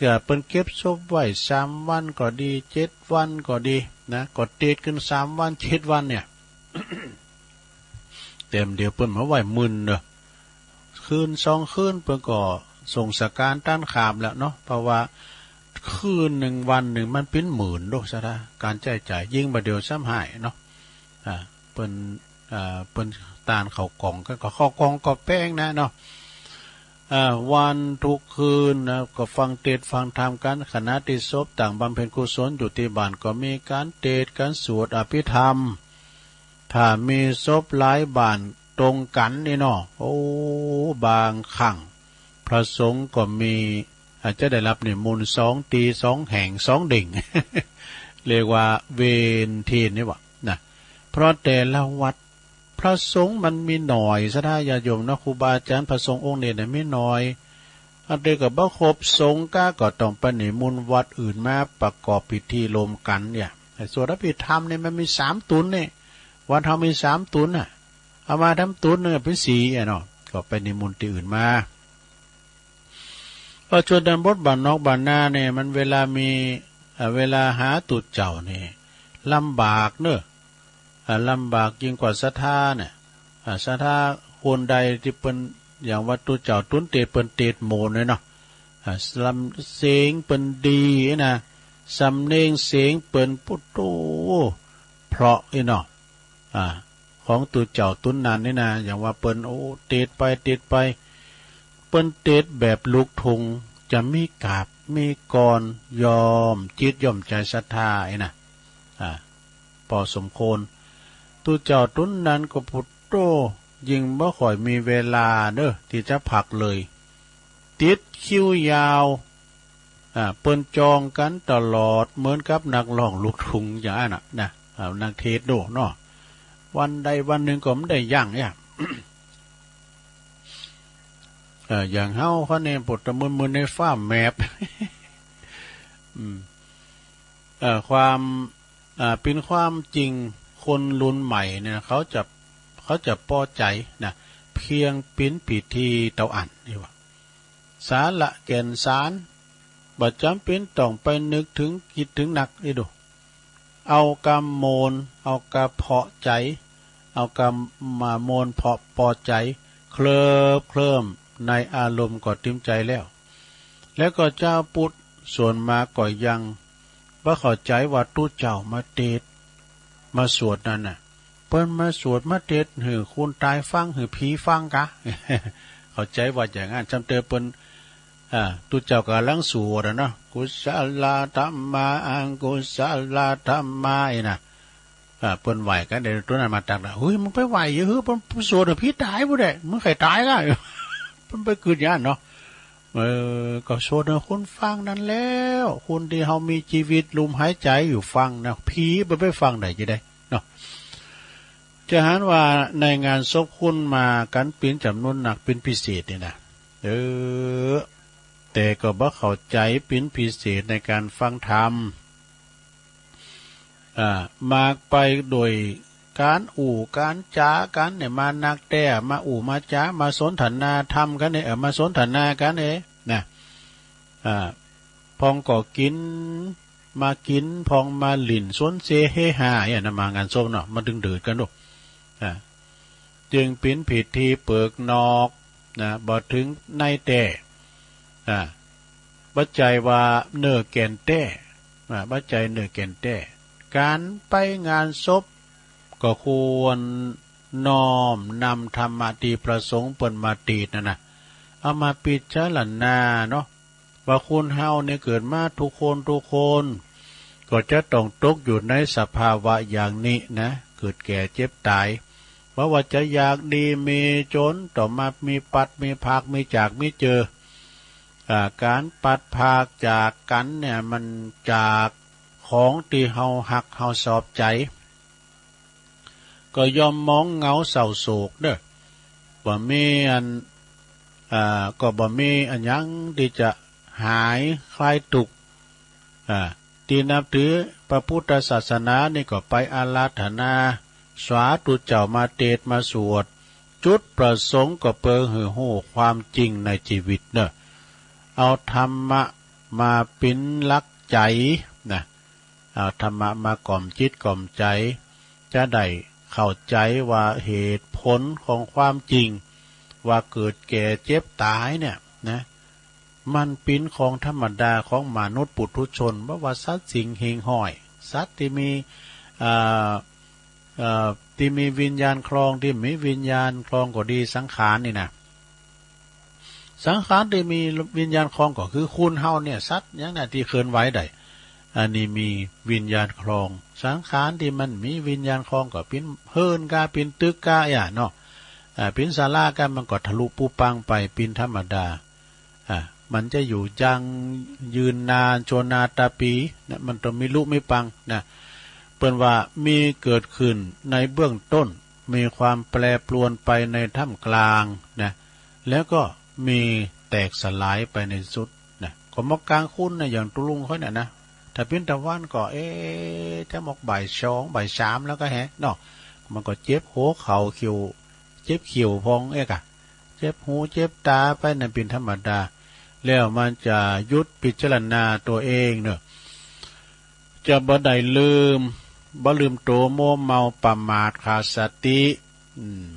ก็เปิ้นเก็บศพไว้สามวันก็ดี เจ็ดวันก็ดีนะ ก็เตสน์ขึ้นสามวัน เจ็ดวันเนี่ย เต็มเดียวเปิ้นมาไว้หมื่นเด้อ คืนสองคืนเปิ้นก็ส่งสการต้านขามแล้วเนาะ เพราะว่าคืนหนึ่งวันหนึ่งมันเป๋นหมื่นโดสะ ก๋านใจ๊จ่าย ยิ่งบ่าเดี่ยวซ้ำหายเนาะ อ่า เปิ้น อ่า เปิ้นต้านเข้ากล่อง ก็เข้ากล่องก็แพงนะเนาะ อ่า วันทุกคืนนะ ก็ฟังเตสน์ฟังธรรมกั๋น ขณะตี้ศพต่างบำเพ็ญกุศลอยู่ตี้บ้าน ก็มีก๋านเตสน์ก๋านสวดอภิธรรม ถ้ามีศพหลายบ้านตรงกั๋นนี่เนาะ โอ้ บางครั้งพระสงฆ์ก็มี อาจจะได้รับนิมนต์สองตี้ สองแห่ง สองเด้ง เรียกว่าเวนเทนนี่หว่านะ เพราะแต่ละวัดพระสงฆ์มันมีหน่อย ศรัทธาญาติโยมนะ ครูบาอาจารย์พระสงฆ์องค์นี้เนี่ยมีหน่อย อันเดียวกับบ่ครบสงฆ์ก็ ก็ต้องไปนิมนต์วัดอื่นมาประกอบพิธีรวมกันเนี่ย ไอ้สวดอภิธรรมเนี่ยมันมีสามตุนเนี่ย วัดเฮามีสามตุนน่ะ เอามาทำตุนหนึ่งเป็นสี่อะเนาะ ก็ไปนิมนต์ที่อื่นมา ก็ชนบทบ้านนอกบ้านนาเนี่ย มันเวลามี เอ่อ เวลาหาตุ๊เจ้านี่ลำบากเนอะ อ่า ลำบากยิ่งกว่าศรัทธาเนี่ย อ่า ศรัทธาคนใดที่เปิ้น อย่างว่าตุ๊เจ้าตุ๊นเตศน์เปิ้นเตศน์โมนเนี่ยเนาะ อ่า ลำเสียงเปิ้นดีนะ สำเนียงเสียงเปิ้นปุตโต เพราะอีเนาะ อ่า ของตุ๊เจ้าตุ๊นนั้นนี่นะ อย่างว่าเปิ้น โอ้ เตศน์ไป เตศน์ไป เปิ้นเตศน์แบบลูกทุ่ง จะมีกาบ มีกลอน ย่อมจิตย่อมใจศรัทธาไอ้นะ อ่า พอสมควร ตุ๊เจ้าตุ๊นนั้นก็ปุตโต ยิ่งบ่ค่อยมีเวลาเนอะ ที่จะพักเลย ติดคิวยาว อ่า เปิ้นจองกันตลอด เหมือนกับนักร้องลูกทุ่งอย่างนั้นน่ะนะ อ่า นักเทศน์โน่นเนาะ วันใดวันหนึ่งก็ไม่ได้ยั้งเนี่ย เอ่อ อย่างเฮาเขาเนี่ย ปวดตะมึนๆ ในฟ้าแมบ อืม เอ่อ ความ อ่า เป็นความจริง คนรุ่นใหม่เนี่ย เขาจะ เขาจะปอใจนะ เพียงปิ้นพิธีเต้าอั้นนี่ว่า สาระแก่นสาร บ่จ๋ำเป๋นต้องไปนึกถึง คิดถึงนัก อีดู เอากำโมน เอากำเพาะใจ๋ เอากำมาโมนเพาะปอใจ๋ เคลิบเคลิ้มในอารมณ์ก็เต็มใจ๋แล้ว แล้วก็จาวพุทธส่วนมากก็ยังบ่เข้าใจ๋ว่าตุ๊เจ้ามาเตศน์ มาสวดนั้นน่ะ เปิ้นมาสวดมาเตศน์หื้อคนต๋ายฟัง หื้อผีฟังกา เข้าใจ๋ว่าอย่างนั้น จำเตอเปิ้น อ่า ตุ๊เจ้ากำลังสวดอะเนาะ กุศลธัมมา อกุศลธัมมา ไอ้น่ะ อ่า เปิ้นไหว้กัน เดี๋ยวตัวนั้นมาตักนะ เฮ้ย มึงไปไหว้อยู่ เฮ้ย เปิ้นสวดน่ะ ผีต๋ายพุ้นแหละ มึงใค่ต๋ายกา เปิ้นไปกึ๊ดอย่างนั้นเนาะ เออ ก็สวดหื้อคนฟังนั้นแล้ว คนที่เฮามีชีวิตลมหายใจ๋อยู่ฟังนะ ผีบ่ไปฟังได้จะได๋เนาะ จะหันว่าในงานศพคนมากั๋นเป๋นจ๋ำนวนนักเป๋นพิเศษนี่นะ เออ แต่ก็บ่เข้าใจ๋เป๋นพิเศษในการฟังธรรม อ่า มากไปโดยก๋านอู้ก๋านจ๋ากั๋นเนี่ย มานักแต๊ มาอู้มาจ๋า มาสนทนาธรรมกั๋นเนี่ย เออ มาสนทนากั๋นเองนะ อ่า พองก็กิ๋น มากิ๋น พองมาหลิ้น สนเสเฮฮา เนี่ยนะ มางานศพเนาะ มาดึงดูดกั๋นดู อ่า จึงเป๋นพิธีเปิกนอกนะ บ่ถึงในแต๊ อ่า บ่ใจ้ว่าเนื้อแก่นแต๊ อ่า บ่ใจ้เนื้อแก่นแต๊ ก๋านไปงานศพก็ควรน้อมนำธรรมะตี้พระสงฆ์เปิ้นมาเตศน์นั่นนะ เอามาพิจารณาเนาะ ว่าคนเฮาเนี่ยเกิดมาทุกคนทุกคน ก็จะต้องตกอยู่ในสภาวะอย่างนี้นะ เกิดแก่เจ็บต๋าย บ่ว่าจะอยากดีมีจ๋น ต้องมามีปัดมีผาก มีจากมีเจอ อ่า ก๋านปัดผากจากกั๋นเนี่ย มันจากของตี้เฮาฮักเฮาชอบใจ๋ ก็ย่อมหมองเหงาเศร้าโศกเด้อ บ่มีอัน อ่า ก็บ่มีอันหยังตี้จะหายคลายตุ๊กข์ อ่า ตี้นับถือพระพุทธศาสนานี่ก็ไปอาราธนา สาธุเจ้ามาเตศน์มาสวด จุดประสงค์ก็เปื้อหื้อฮู้ความจริงในชีวิตเนอะ เอาธรรมะมาเป๋นหลักใจ๋นะ เอาธรรมะมากล่อมจิตกล่อมใจ๋ จะได้เข้าใจ๋ว่าเหตุผลของความจริง ว่าเกิดแก่เจ็บต๋ายเนี่ยนะ มันเป๋นของธรรมดาของมนุษย์ปุถุชน บ่ว่าสัตว์สิ่งหิ่งห้อย สัตว์ตี้มี อ่า เอ่อ ตี้มีวิญญาณครอง ตี้บ่มีวิญญาณครองก็ดี สังขารนี่นะ สังขารตี้มีวิญญาณครองก็คือคนเฮาเนี่ย สัตว์หยังนะตี้เคลื่อนไหวได้ อันนี้มีวิญญาณครอง สังขารตี้มันบ่มีวิญญาณครองก็เป๋นเฮือนกา เป๋นตึกกาอย่างเนาะ อ่า เป๋นศาลากา มันก็ทะลุปุพังค์ไปเป๋นธรรมดา อ่า มันจะอยู่ยั่งยืนนานชั่วนาตาปีนะ มันต้องมีลุมีปังนะ เปิ้นว่ามีเกิดขึ้นในเบื้องต้น มีความแปรปรวนไปในท่ามกลางนะ แล้วก็มีแตกสลายไปในสุดนะ ก็มอกกลางคืนนะ อย่างตุลุงค่อยน่ะนะ ถ้าปิ้นตะวันก็ เอ๊ะ จะมอกบ่ายสอง บ่ายสามแล้วก็แฮะเนาะ มันก็เจ็บหัวเข่าเขียว เจ็บเขียวพองเอ๊ะกะ เจ็บหูเจ็บตาไปนั่นเป็นธรรมดา แล้วมันจะหยุดพิจารณาตัวเองเนอะ จะบ่ได้ลืม บ่ลืมโต มัวเมาประมาทขาดสติ อืม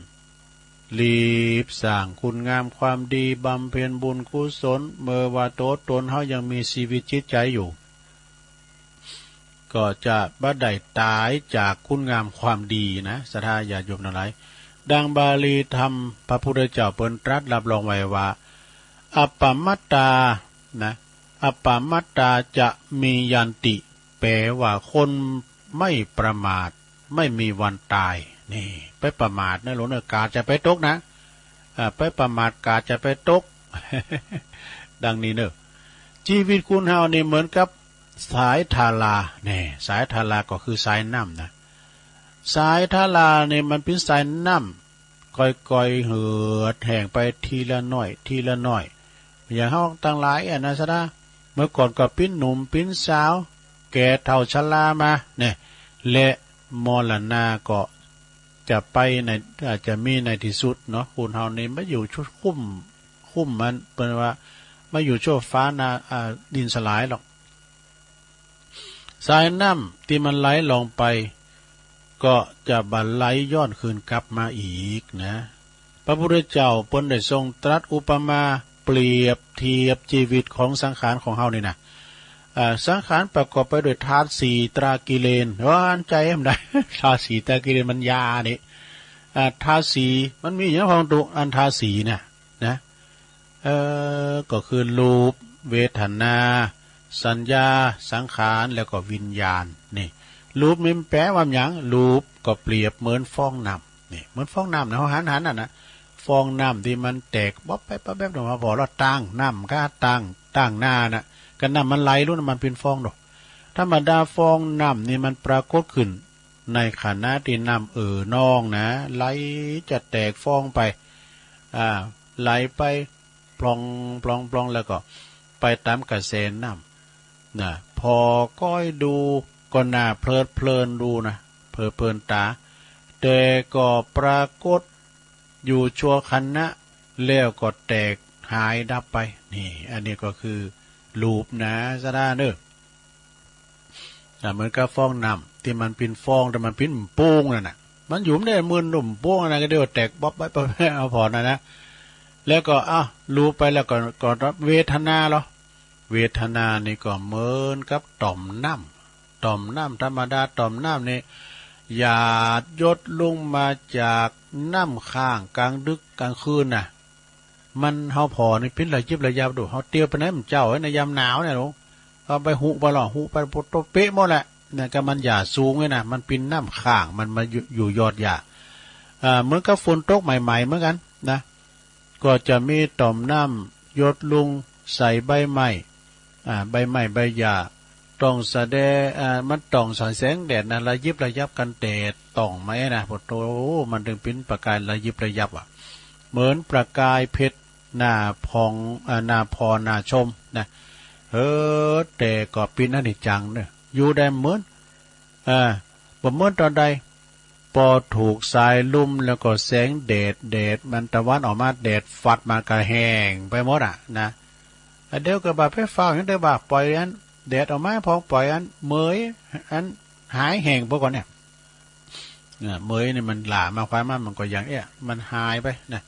รีบสร้างคุณงามความดี บำเพ็ญบุญกุศล เมื่อว่าตัวตนเฮายังมีชีวิตจิตใจอยู่ ก็จะบ่ได้ตายจากคุณงามความดีนะ ศรัทธาญาติโยมทั้งหลาย ดังบาลีธรรมพระพุทธเจ้าเปิ้นตรัสรับรองไว้ว่า อัปปมัตตา นะ อัปปมัตตาจะมียันติ แปลว่าคนไม่ประมาท ไม่มีวันตาย นี่ ไปประมาทนะหลวงเนอะ กาดจะไปตกนะ อ่า ไปประมาทกาดจะไปตก ดังนี้เนอะ ชีวิตคนเฮานี่เหมือนกับสายทารา นี่ สายทาราก็คือสายน้ำนะ สายทารานี่มันเป็นสายน้ำ ค่อยๆ เหือดแห้งไปทีละน้อย ทีละน้อย อย่างเฮาตังหลายอะนะ ศรัทธา เมื่อก่อนก็ปิ้นหนุ่มปิ้นสาว แก่เฒ่าชรามา เนี่ย และมรณะก็จะไปใน อาจจะมีในที่สุดเนาะ คนเฮานี่บ่อยู่ชั่วคุ้ม คุ้มมัน เปิ้นว่าบ่อยู่ชั่วฟ้านา อ่า ดินสลายหรอก สายน้ำที่มันไหลลงไป ก็จะบ่ไหลย้อนคืนกลับมาอีกนะ พระพุทธเจ้าเปิ้นได้ทรงตรัสอุปมาเปรียบเทียบชีวิตของสังขารของเฮานี่นะ อ่า สังขารประกอบไปด้วยธาตุสี่ตรากิเลน ว่าอันใจมันได้ ธาตุสี่ตรากิเลนมันยานี่ อ่า ธาตุสี่มันมีอย่างพองตุ อันธาตุสี่น่ะ นะ เอ่อ ก็คือรูป เวทนา สัญญา สังขาร แล้วก็วิญญาณ นี่ รูปนี่มันแปลว่าหยัง รูปก็เปรียบเหมือนฟองน้ำ นี่ เหมือนฟองน้ำนะ เฮาหันๆ นั่นน่ะ ฟองน้ำที่มันแตกบ๊อบแป๊บบ๊อบแป๊บออกมา พอเราตั้งน้ำก็ตั้ง ตั้งหน้าน่ะ ก็น้ำมันไหลลงน่ะ มันเป็นฟองดอก ธรรมดาฟองน้ำนี่มันปรากฏขึ้น ในขณะที่น้ำเอ่อนองนะ ไหลจะแตกฟองไป อ่า ไหลไป ปลอง ปลอง ปลอง แล้วก็ไปตามกระแสน้ำ นะ พอก้อยดูก็น่าเพลิดเพลินดูนะ เพลิดเพลินตา แต่ก็ปรากฏอยู่ชั่วขณะ แล้วก็แตกหายดับไป นี่ อันนี้ก็คือรูปนะ ศรัทธาเนอะ อ่า เหมือนกับฟองน้ำที่มันเป็นฟอง แต่มันเป็นโป่งนั่นน่ะ มันอยู่ไม่ได้ มันหนุ่มโป่งนั่นก็เดี๋ยวแตกบ๊อบไป เอาผ่อนนะนะ แล้วก็ อ่ะ รูปไปแล้วก็ ก็เวทนาเหรอ เวทนานี่ก็เหมือนกับต่อมน้ำ ต่อมน้ำธรรมดา ต่อมน้ำนี่หยาดหยดลงมาจากน้ำข้างกลางดึกกลางคืนน่ะ มัน เฮาผ่อนี่ปิ้นระยิบระยับดู เฮาเตียวไปไหนมันเจ้า ในยามหนาวเนี่ยลูก เอาไปหุไปหรอ หุไปโปะโตะเป๊ะหมดแหละ เนี่ย ก็มันหญ้าสูงไว้นะ มันปิ้นน้ำข้าง มันมาอยู่ อยู่ยอดหญ้า อ่า เหมือนกับฝนตกใหม่ๆ เหมือนกันนะ ก็จะมีต่อมน้ำหยดลงใส่ใบไม้ อ่า ใบไม้ใบหญ้า ต้องแสดง อ่า มันต้องใส่แสงแดดนะ ระยิบระยับกันแดด ต้องไหมนะ โอ้โห มันถึงปิ้นประกายระยิบระยับอ่ะ เหมือนประกายเพชร หน้าผ่อง อ่า หน้าผ่อหน้าชมนะ เออ แต่ก็ปิ้นอนิจจังเนอะ อยู่ได้เหมือน อ่า บ่เหมือนตอนใด พอถูกสายลมแล้วก็แสงแดด แดดมันตะวันออกมา แดดฟัดมาก็แห้งไปหมดอ่ะนะ อันเดียวก็บ่าไปฟ้าวหยังเด้อ บ่าปล่อยอันแดดออกมา พอปล่อยอันเหมย อันหายแห้งไปก่อนเนี่ย อ่า เหมยนี่มันหล่ามาควายมา มันก็ยัง เอ๊ะ มันหายไปนะ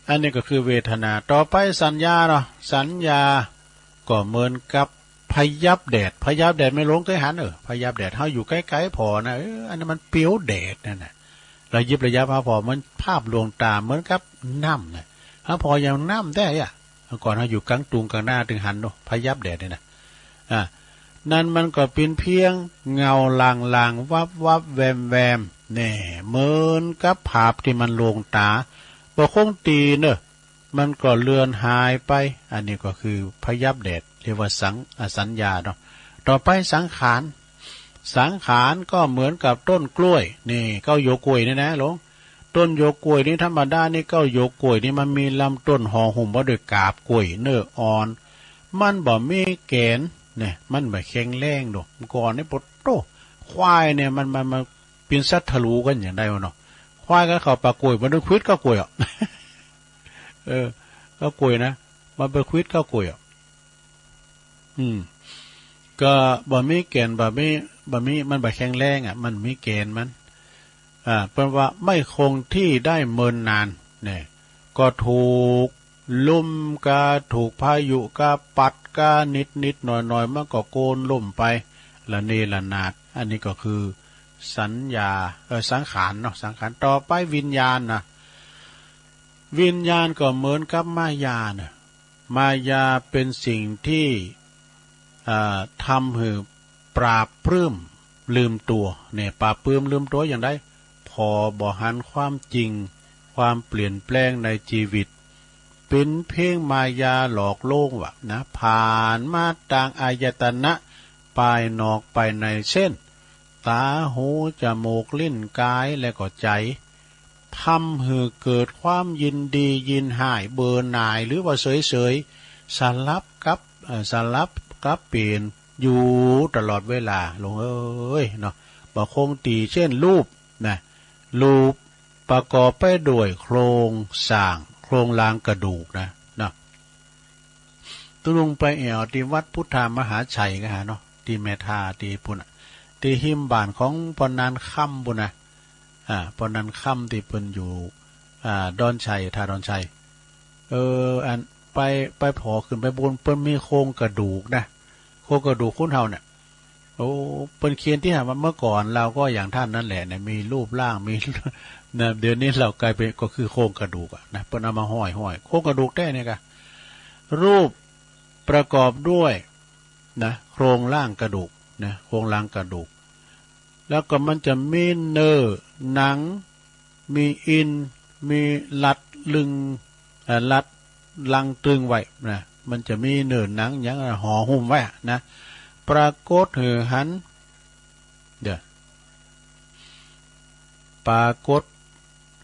อันนี้ก็คือเวทนา ต่อไปสัญญาเนาะ สัญญาก็เหมือนกับพยับแดด พยับแดด แม่หลวงเคยหัน เออ พยับแดด เฮาอยู่ใกล้ๆผ่อนะ เออ อันนั้นมันเปียวแดดนั่นน่ะ ระยิบระยับเฮาผ่อ มันภาพลวงตาเหมือนกับน้ำน่ะ เฮาผ่ออย่างน้ำแท้อ่ะ เมื่อก่อนเฮาอยู่กลางตุงกลางนาถึงหันเนาะ พยับแดดนี่นะ อ่า นั่นมันก็เป็นเพียงเงาลางๆ วับๆ แวมๆ แน่ เหมือนกับภาพที่มันลวงตา บ่คงตีเนอะ มันก็เลือนหายไป อันนี้ก็คือพยับแดด เรียกว่าสัง อ่า สัญญาเนาะ ต่อไปสังขาร สังขารก็เหมือนกับต้นกล้วย นี่ เก๊าหยวกกล้วยนี่นะหลวง ต้นหยวกกล้วยนี่ธรรมดานี่ เก๊าหยวกกล้วยนี่มันมีลำต้นห่อหุ้มไว้ด้วยกาบกล้วยเนื้ออ่อน มันบ่มีแก่นเนี่ย มันบ่แข็งแรงดอก ก่อนนี่ปะโต้ ควายเนี่ยมัน มัน มัน เปียนสัตว์ทะลุกั๋นอย่างใด๋วะเนาะ ควายกั๋นเข้าป่ากล้วย มันไปขวิดก้ากล้วยอะ เออ ก้ากล้วยนะ มันไปขวิดก้ากล้วยอะ อืม ก็บ่มีแก่น บ่มี บ่มี มันบ่แข็งแรงอะ มันมีแก่นมัน อ่า เปิ้นว่าไม่คงที่ได้เมินนาน เนี่ย ก็ถูกลมกา ถูกพายุกา ปัดกา นิดๆ หน่อยๆ มันก็โกนล้มไป ระเนระนาด อันนี้ก็คือสัญญา เอ่อ สังขารเนาะ สังขาร ต่อไปวิญญาณนะ วิญญาณก็เหมือนกับมายานะ มายาเป็นสิ่งที่ อ่า ทำหื้อปราบปรื้มลืมตั๋ว เนี่ย ปราบปรื้มลืมตั๋วอย่างใด๋ ผ่อบ่หันความจริง ความเปลี่ยนแปลงในชีวิต เป๋นเพียงมายาหลอกลวงว่านะ ผ่านมาตางอายตนะ ภายนอกภายใน เช่น ตา หู จมูก ลิ้น กาย และก็ใจ๋ ทำหื้อเกิดความยินดียินฮ้าย เบื่อหน่าย หรือว่าเฉยๆ สลับกับ เอ่อ สลับกับเปลี่ยนอยู่ตลอดเวลา หลวงเอ้ยเนาะ บ่คงตี้ เช่น รูปนะ รูปประกอบไปด้วยโครงสร้าง โครงร่างกระดูกนะ เนาะ ตุ๊ลุงไปแอ่วตี้วัดพุทธมหาชัยก็หาเนาะ ตี้แม่ท่าตี้ปุ้นน่ะ ตี้ฮิมบ้านของป้อนันคำปุ้นนะ อ่า ป้อนันคำตี้เปิ้นอยู่ อ่า ดอนชัย ท่าดอนชัย เออ อันไป ไปผ่อขึ้นไปบน เปิ้นมีโครงกระดูกนะ โครงกระดูกคนเฮาเนี่ย โอ้ เปิ้นเขียนตี้หาว่าเมื่อก่อนเราก็อย่างท่านนั่นแหละเนี่ย มีรูปร่าง มี นะ เดี๋ยวนี้เรากลายเป็น ก็คือโครงกระดูกอะนะ เปิ้นเอามาห้อยๆ โครงกระดูกแต๊เนี่ยกะ รูปประกอบด้วย นะ โครงร่างกระดูก นะ โครงร่างกระดูก แล้วก็มันจะมีเนื้อหนัง มีอิน มีรัดลึง เอ่อ รัดรังตรึงไว้นะ มันจะมีเนื้อหนังหยังห่อหุ้มไว้นะ ปรากฏหื้อหัน เดี๋ยว ปรากฏ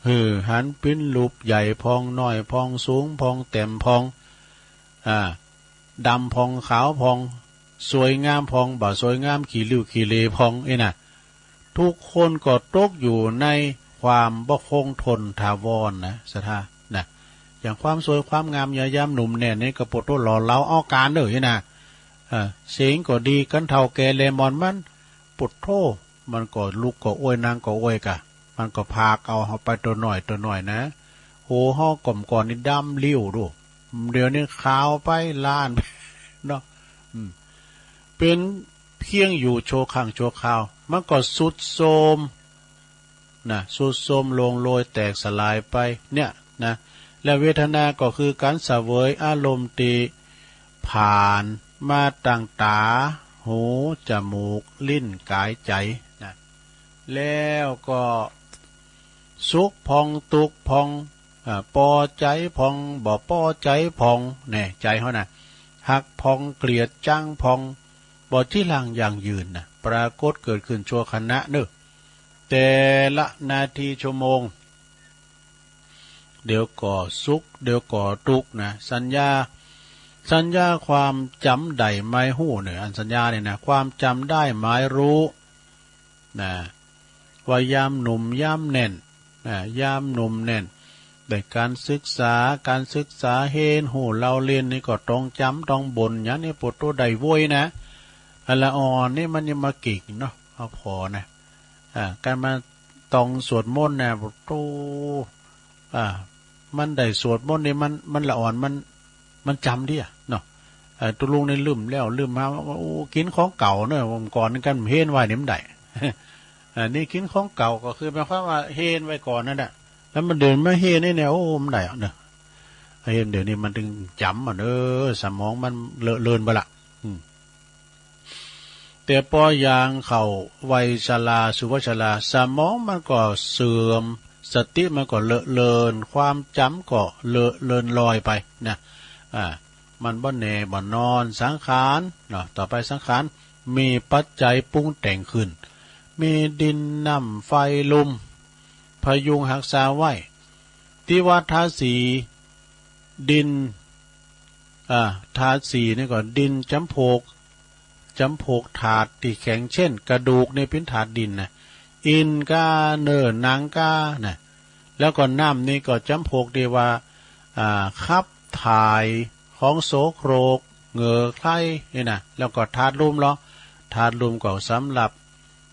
หื้อหันเป๋นรูปใหญ่พ่อง น้อยพ่อง สูงพ่อง แต้มพ่อง อ่า ดำพ่อง ขาวพ่อง สวยงามพ่อง บ่สวยงาม ขี้ริ้วขี้เหร่พ่อง อี้นะ ทุกคนก็ตกอยู่ในความบ่คงทนถาวรนะ ศรัทธา นะ อย่างความสวยความงามยามหนุ่มแน่นนี่ก็ปะโต้หล่อเหลาเอาการเด้อ อี้นะ เอ่อ เสียงก็ดี คันเฒ่าแก่แลหมอนมัน ปะโต้ มันก็ลุกก็อ้วย นั่งก็อ้วยกะ มันก็พากเอาเฮาไปตัวน้อยตัวน้อยนะ โห เฮาก่อมก่อนนี่ดำริ้วดู เดี๋ยวนี้ขาวไปล้าน เนาะ อืม เป๋นเพียงอยู่ชั่วครั้งชั่วคราว มันก็ทรุดโทรม นะ ทรุดโทรมร่วงโรยแตกสลายไป เนี่ยนะ และเวทนาก็คือการเสวยอารมณ์ตี้ผ่านมาตางตา หู จมูก ลิ้น กาย ใจ๋ นะ แล้วก็สุขพ่อง ตุ๊กข์พ่อง อ่า ปอใจ๋พ่อง บ่ปอใจ๋พ่อง แน่ ใจ๋เฮานะ ฮักพ่อง เกลียดจังพ่อง บ่จีรังยั่งยืนนะ ปรากฏเกิดขึ้นชั่วขณะเนอะ แต่ละนาทีชั่วโมง เดี๋ยวก็สุข เดี๋ยวก็ทุกข์นะ สัญญา สัญญาความจ๋ำได้หมายฮู้เนี่ย อันสัญญาเนี่ยนะ ความจ๋ำได้หมายฮู้นะ ว่ายามหนุ่มยามแน่น อ่า ยามหนุ่มแน่น ได้การศึกษา การศึกษาเฮียนฮู้เล่าเรียนนี่ก็ต้องจ๋ำต้องบ่น อย่างนี้ปะโต้ได้โว้ยนะ อันละอ่อนนี่มันยังมากิ่งเนาะ เอาผ่อนะ อ่า การมาต้องสวดมนต์นะปะโต้ อ่า มันได้สวดมนต์นี่มัน มันละอ่อน มัน มันจ๋ำเดียเนาะ เอ่อ ตุ๊ลุงนี่ลืมแล้วลืมมา ว่า โอ้ กิ๋นของเก่าเนอะ เมื่อก่อนนี่กันเฮียนไว้นี่มันได้ อันนี้กิ๋นของเก่าก็คือหมายความว่าเฮียนไว้ก่อนนั่นแหละ แล้วมันเดินมาเฮียนนี่เนี่ย โอ้ มันได้อะเนอะ เฮียนเดี๋ยวนี้มันถึงจ๋ำอะเนอะ สมองมันเลอะเลือนไปละ อืม แต่ปอยางเข้าวัยชรา สุวัยชรา สมองมันก็เสื่อม สติมันก็เลอะเลือน ความจ๋ำก็เลอะเลือนลอยไปนะ อ่า มันบ่แน่บ่นอน สังขารเนาะ ต่อไปสังขารมีปัจจัยปรุงแต่งขึ้น มีดินน้ำไฟลม พยุงฮักษาไว้ ที่ว่าธาตุสี่ดิน อ่า ธาตุสี่นี่ก็ดินจ๋ำพวก จ๋ำพวกธาตุตี้แข็ง เช่น กระดูกนี่เป๋นธาตุดินนะ อินก้า เนื้อหนังก้านะ แล้วก็น้ำนี่ก็จ๋ำพวกตี้ว่า อ่า ขับถ่าย ของโสโครก เหงื่อใครนี่นะ แล้วก็ธาตุลมเหรอ ธาตุลมก็สำหรับ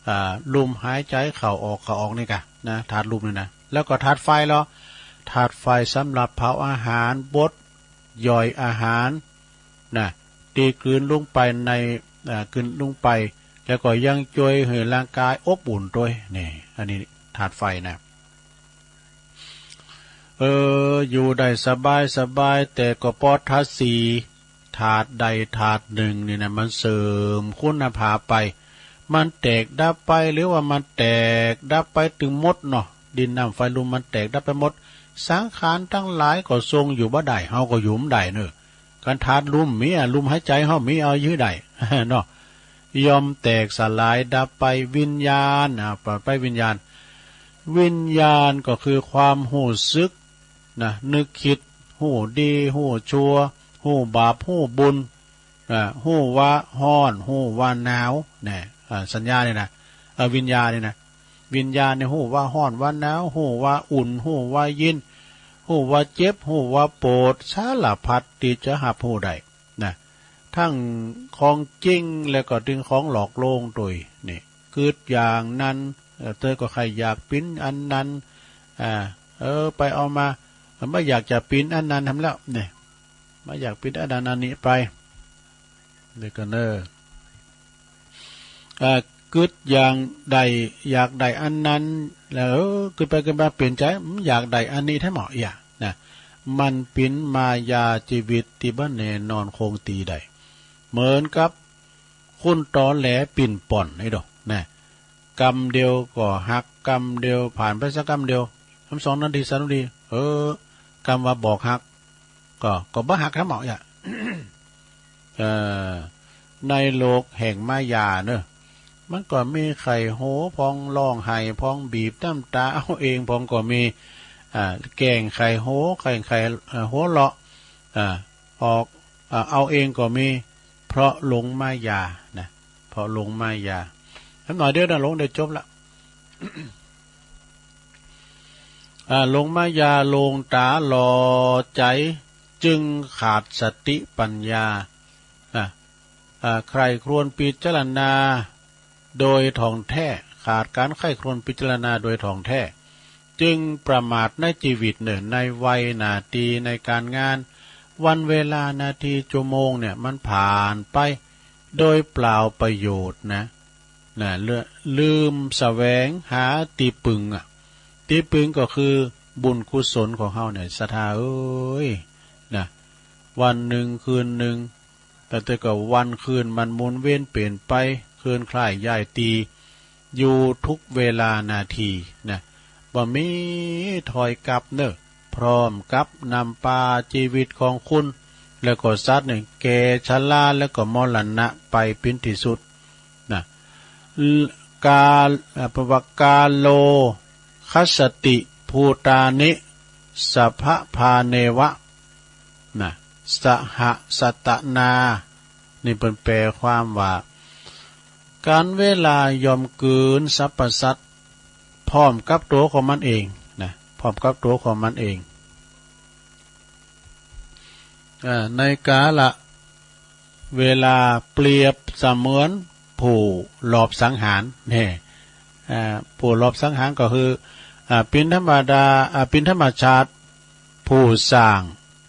อ่า ลมหายใจเข้าออก เข้าออกนี่กะนะ ธาตุลมนี่นะ แล้วก็ธาตุไฟเหรอ ธาตุไฟสำหรับเผาอาหาร บด ย่อยอาหารนะ ตี้กลืนลงไปใน อ่า กลืนลงไป แล้วก็ยังจ้วยหื้อร่างกายอบอุ่นตวย นี่ อันนี้ธาตุไฟนะ เออ อยู่ได้สบายสบาย แต่ก็ปอธาตุสี่ ธาตุใดธาตุหนึ่งนี่นะ มันเสื่อมคุณภาพไป มันแตกดับไป หรือว่ามันแตกดับไปตึงหมดเนาะ ดินน้ำไฟลมมันแตกดับไปหมด สังขารทั้งหลายก็ทรงอยู่บ่ได้ เฮาก็อยู่บ่ได้เนอะ คันธาตุลมมีอะ ลมหายใจเฮามี เอาอยู่ได้ เนาะ ย่อมแตกสลายดับไป วิญญาณ อ่า ต่อไปวิญญาณ วิญญาณก็คือความฮู้สึกนะ นึกคิด ฮู้ดี ฮู้ชั่ว ฮู้บาป ฮู้บุญ อ่า ฮู้ว่าฮ้อน ฮู้ว่าหนาวนะ อ่า สัญญานี่นะ เอ่อ วิญญาณนี่นะ วิญญาณนี่ฮู้ว่าฮ้อนว่าหนาว ฮู้ว่าอุ่น ฮู้ว่าเย็น ฮู้ว่าเจ็บ ฮู้ว่าปวด สารพัดตี้จะฮับฮู้ได้นะ ทั้งของจริงแล้วก็ตึงของหลอกลวงตวย นี่ กึ๊ดอย่างนั้น เอ่อ เธอก็ใค่อยากเป๋นอันนั้น อ่า เออ ไปเอามา บ่อยากจะเป๋นอันนั้นแหมแล้ว นี่ บ่อยากเป๋นอันนั้นอันนี้ไป เดี๋ยวก่อนเนอะ เอ่อ กึ๊ดอย่างใด อยากได้อันนั้น แล้ว เออ กึ๊ดไปกึ๊ดมาเป๋นใจ๋ อืม อยากได้อันนี้แท้หมอ เอีย นะ มันเป๋นมายาจีวิตตี้บ่แน่นอนคงตี้ได้ เหมือนกับคนตอแหลปิ้นป้อนนี่ดอก นะ กำเดียวก็หัก กำเดียวผ่านไปสักกำเดียว สองนาที สามนาที เออ กำว่าบอกหัก ก็ ก็บ่หักแหมหมอ เอีย เอ่อ ในโลกแห่งมายาเนอะ มันก็มีใค่โฮพอง ร้องไห้พอง บีบน้ำตาเอาเองพองก็มี อ่า แกล้งใค่โฮ แกล้งใค่ เอ่อ หัวเราะ อ่า ออก อ่า เอาเองก็มี เพราะหลงมายานะ เพราะหลงมายา แหมหน่อยเดียวนะ หลงได้จบละ อ่า หลงมายา หลงตาหลอดใจ๋ จึงขาดสติปัญญา อ่า อ่า ใคร่ครวญพิจารณาโดยถ่องแท้ ขาดการใคร่ครวญพิจารณาโดยถ่องแท้ จึงประมาทในจีวิตเน่อ ในวัยหน้าตี้ ในการงาน วันเวลา นาที ชั่วโมงเนี่ย มันผ่านไปโดยเปล่าประโยชน์นะ นะ ลื- ลืมแสวงหาตี้ปึงอะ ตี้ปึงก็คือบุญกุศลของเฮาเนี่ย ศรัทธาเอ้ย นะ วันหนึ่งคืนหนึ่ง แต่แต่ก็วันคืนมันหมุนเวียนเปลี่ยนไป เคลื่อนคล้ายย้ายตี้ อยู่ทุกเวลานาทีนะ บ่มีถอยกลับเนอะ พร้อมกับนำปาจีวิตของคุณ แล้วก็สัตว์เนี่ย แก่ชราแล้วก็มรณะไปเป๋นตี้สุดนะ กา เอ่อ แปลว่ากาโล คัสสติ ภูตานิ สัพพะพาเนวะ นะ สหะสัตตนา นี่เปิ้นแปลความว่า กาลเวลาย่อมกลืนสรรพสัตว์ พร้อมกับตั๋วของมันเองนะ พร้อมกับตั๋วของมันเอง อ่า ในกาละเวลาเปรียบเสมือนผู้ลอบสังหาร แน่ อ่า ผู้ลอบสังหารก็คือ อ่า เป๋นธรรมดา อ่า เป๋นธรรมชาติ ผู้สร้าง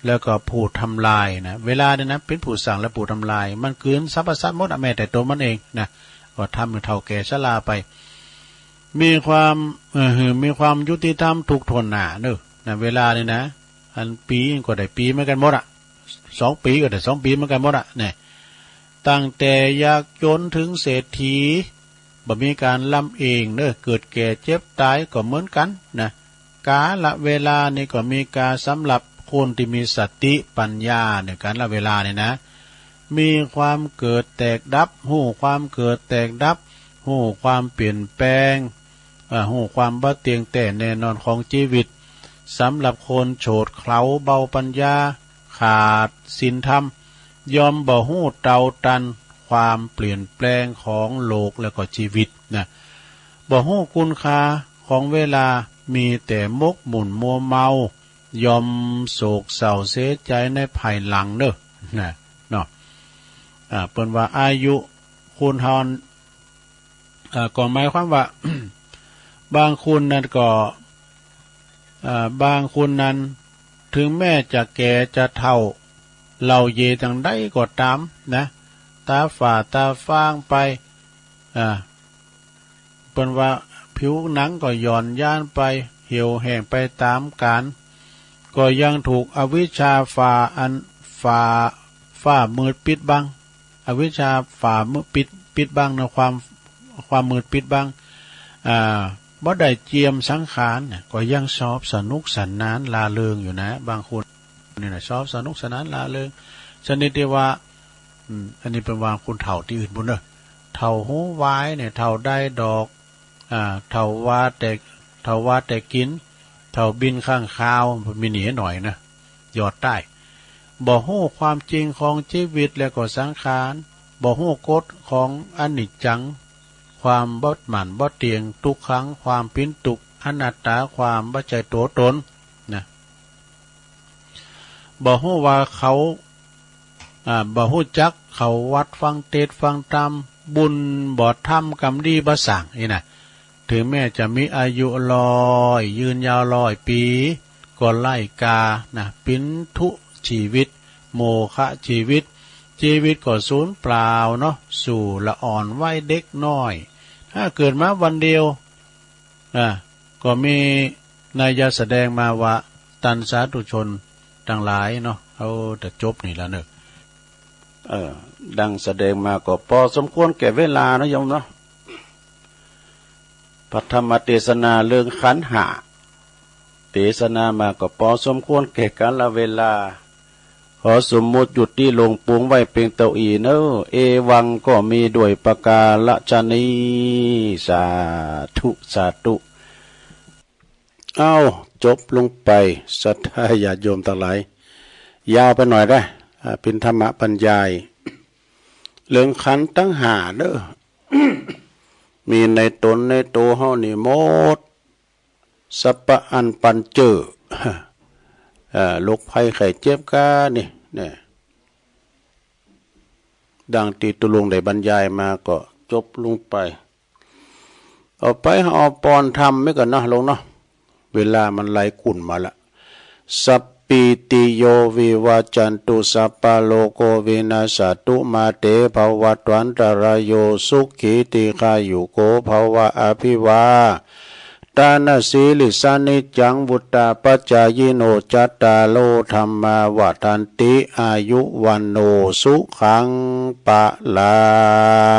แล้วก็ผู้ทำลายนะ เวลาเนี่ยนะ เป๋นผู้สร้างและผู้ทำลาย มันกลืนสรรพสัตว์หมดอะ แม้แต่ตั๋วมันเองนะ ก็ทำหื้อเฒ่าแก่ชราไป มีความ เอ่อ มีความยุติธรรมทุกข์ถ้วนหน้าเนอะ นะ เวลานี่นะ อันปีก็ได้ปีเหมือนกันหมดอะ สองปีก็ได้สองปีเหมือนกันหมดอะ เนี่ย ตั้งแต่ยากจนถึงเศรษฐี บ่มีการลำเองเนอะ เกิดแก่เจ็บตายก็เหมือนกันนะ กาลเวลานี่ก็มีกาสำหรับคนที่มีสติปัญญาเนี่ย กาลเวลาเนี่ยนะ มีความเกิดแตกดับ ฮู้ความเกิดแตกดับ ฮู้ความเปลี่ยนแปลง อ่า ฮู้ความบ่เที่ยงแท้แน่นอนของชีวิต สำหรับคนโฉดเขลาเบาปัญญา ขาดศีลธรรม ย่อมบ่ฮู้เท่าทันความเปลี่ยนแปลงของโลกและก็ชีวิตนะ บ่ฮู้คุณค่าของเวลา มีแต่หมกมุ่นมัวเมา ย่อมโศกเศร้าเสียใจในภายหลังเด้อ นะ เนาะ อ่า เปิ้นว่าอายุคนเฮา อ่า ก็หมายความว่า บางคนนั้นก็ อ่า บางคนนั้น ถึงแม้จะแก่จะเฒ่า เหล่าเยตังใดก็ตามนะ ตาฝ้าตาฟางไป อ่า เปิ้นว่าผิวหนังก็หย่อนยานไป เหี่ยวแห้งไปตามกาล ก็ยังถูกอวิชชาฝ้าอัน ฝ้า ฝ้ามืดปิดบัง อวิชชาฝ้ามืดปิด ปิดบังนะ ความ ความมืดปิดบัง อ่า บ่ได้เจียมสังขารเนี่ย ก็ยังชอบสนุกสนานร่าเริงอยู่นะ บางคนนี่นะ ชอบสนุกสนานร่าเริง ชนิดที่ว่า อืม อันนี้เปิ้นว่าคนเฒ่าตี้อื่นพุ้นเด้อ เฒ่าหูหวายเนี่ย เฒ่าได้ดอก อ่า เฒ่าว่าแต่ เฒ่าว่าแต่กิน เฒ่าบินข้างคาว มีหนีหน่อยนะ ยอดใต้ บ่ฮู้ความจริงของชีวิตและก็สังขาร บ่ฮู้กฎของอนิจจัง ความบ่หมั่นบ่เที่ยง ทุกขัง ความปิ้นทุกข์ อนัตตา ความบ่ใช่ตัวตน นะ บ่ฮู้ว่าเขา อ่า บ่ฮู้จักเข้าวัดฟังเทศน์ฟังธรรม บุญบ่ทำ กรรมดีบ่สร้าง นี่นะ ถึงแม้จะมีอายุร้อย ยืนยาวร้อยปี ก็ไร้ค่านะ ปิณฑุชีวิต โมฆะชีวิต ชีวิตก็สูญเปล่าเนาะ สู่ละอ่อนวัยเด็กน้อย ถ้าเกิดมาวันเดียว อ่า ก็มีนัยยะแสดงมาว่า ท่านสาธุชนทั้งหลายเนาะ เอาแต่จบนี่ละเนอะ เออ ดังแสดงมาก็พอสมควรแก่เวลานะโยมเนาะ พระธรรมเทศนาเรื่องขันธ์ห้า เทศนามาก็พอสมควรแก่กาลเวลา ขอสมมุติหยุดตี้ลงปรุงไว้เพียงเต้าอี้เนอะ เอวังก็มีด้วยประการฉะนี้ สาธุ สาธุ เอ้า จบลงไป ศรัทธาญาติโยมทั้งหลาย ยาวไปหน่อยนะ อ่า เป็นธรรมบรรยาย เรื่องขันธ์ทั้งห้าเด้อ มีในตนในตัวเฮานี่หมด สัพพะอันปันเจอ เอ่อ โรคภัยไข้เจ็บกานี่ เนี่ย ดังที่ตุลุงได้บรรยายมาก็จบลงไป เอาไปเอาปอนธรรมไว้ก่อนเนาะลุงเนาะ เวลามันไหลกุ่นมาละ สัพพีติโยวิวัจจันตุ สัพพะโรโควินัสสะตุ มาเตภวัตวันตะราโย สุขีทีฆายุโกภวะ อภิวาทะนะสีลิสสะ นิจจังวุฑฒาปะจายิโน จัตตาโรธัมมาวัฑฒันติ อายุวัณโณสุขังพะลั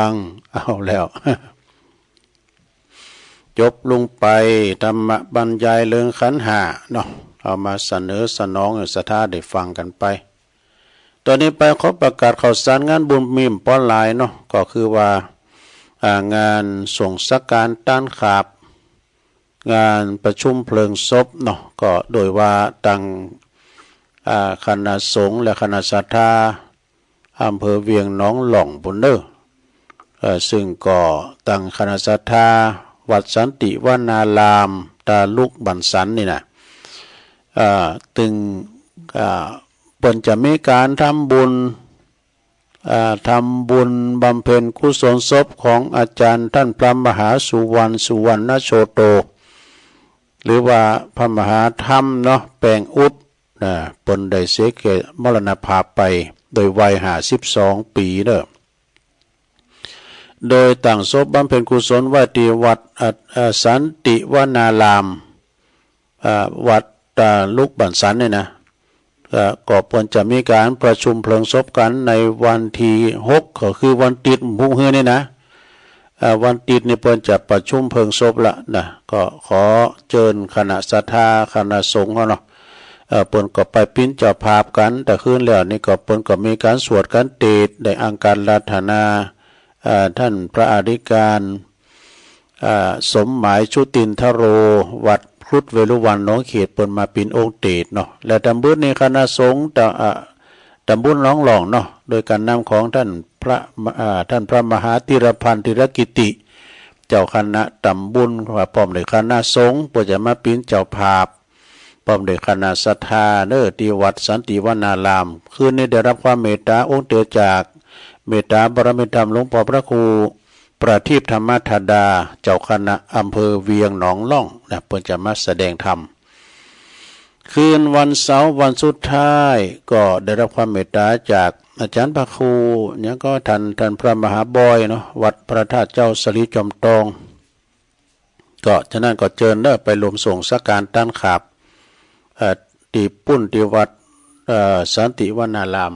ง เอาแล้ว จบลงไป ธรรมบรรยายเรื่องขันธ์ห้าเนาะ เอามาเสนอสนองให้ศรัทธาได้ฟังกันไป ตอนนี้ไปขอประกาศข่าวสารงานบุญมีมปอหลายเนาะ ก็คือว่า อ่า งานส่งสังฆารต้านขาบ งานประชุมเพลิงศพเนาะ ก็โดยว่าตัง อ่า คณะสงฆ์และคณะศรัทธา อำเภอเวียงหนองหล่องปุ้นเน้อ เอ่อ ซึ่งก็ตังคณะศรัทธาวัดสันติวนาราม ตาลุกบันสันนี่นะ เอ่อ ตึง เอ่อ เปิ้นจะมีการทำบุญ เอ่อ ทำบุญบำเพ็ญกุศลศพของอาจารย์ท่านพระมหาสุวรรณ สุวรรณโชโต หรือว่าพระมหาธรรมเนาะ แปงอุด นะ เปิ้นได้เสียชีวิตมรณภาพไปโดยวัยห้าสิบสองปีเน้อ โดยตั้งศพบำเพ็ญกุศลไว้ที่วัด อ่า อ่า สันติวนาราม อ่า วัดตาลุกบันสันนี่นะ อ่า ก็เปิ้นจะมีการประชุมเพลิงศพกันในวันที่หก ก็คือวันอาทิตย์มื้อฮื้อนี่นะ เอ่อ วันติดนี่เปิ้นจะประชุมเพลิงศพละนะ ก็ขอเจิญคณะศรัทธา คณะสงฆ์เฮาเนาะ เอ่อ เปิ้นก็ไปปิ้นเจ้าภาพกั๋น แต่คืนแล้วนี่ก็เปิ้นก็มีก๋านสวดก๋านเตศน์ ได้อังคารัตนา เอ่อ ท่านพระอธิการ เอ่อ สมหมาย ชุตินทโร วัดครุฑเวฬุวัน หนองเขต เปิ้นมาปิ้นองค์เตศน์เนาะ และตำบลนี่คณะสงฆ์ตะ เอ่อ ตำบลหนองล่องเนาะ โดยก๋านนำของท่านพระ เอ่อ ท่านพระมหาธีรพันธ์ ธีรกิติ เจ้าคณะตำบล ว่าพร้อมด้วยคณะสงฆ์ เปิ้นจะมาปิ้นเจ้าภาพ พร้อมด้วยคณะศรัทธาเด้อ ที่วัดสันติวนาราม คืนนี้ได้รับความเมตตาองค์เตศน์จาก เมตตาบารมีธรรมหลวงพ่อพระครูประทีปธรรมธดา เจ้าคณะอำเภอเวียงหนองล่องนะ เปิ้นจะมาแสดงธรรม คืนวันเสาร์วันสุดท้าย ก็ได้รับความเมตตาจากอาจารย์พระครู หยังก็ท่าน ท่านพระมหาบอยเนาะ วัดพระธาตุเจ้าสลีจอมตอง ก็ฉะนั้นก็เจิญเด้อ ไปร่วมส่งสังฆทานต้านขาบ เอ่อ ตี้ปุ้นตี้วัด เอ่อ สันติวนาราม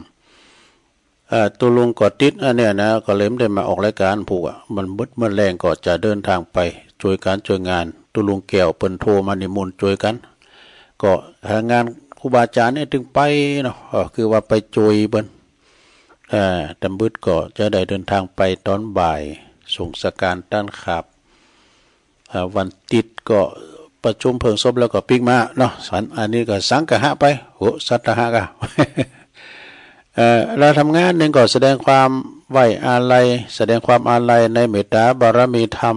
เอ่อ ตุ๊ลุงก็ติดอันเนี้ยนะ ก็เลยไม่ได้มาออกรายการ ผูกอะ มันมืดเมื่อแลงก็จะเดินทางไปช่วยการช่วยงาน ตุ๊ลุงแก้วเปิ้นโทรมานิมนต์ช่วยกัน ก็หางานครูบาอาจารย์เนี่ยถึงไปเนาะ ก็คือว่าไปช่วยเปิ้น เอ่อ ตำบึดก็จะได้เดินทางไปตอนบ่าย ส่งสังฆทานต้านขาบ อ่า วันติดก็ประชุมเพลิงศพแล้วก็ปิ๊กมาเนาะ สัน อันนี้ก็สังฆะไป โห สัตหะกะ เอ่อ เราทำงานหนึ่งก็แสดงความไว้อาลัย แสดงความอาลัยในเมตตาบารมีธรรม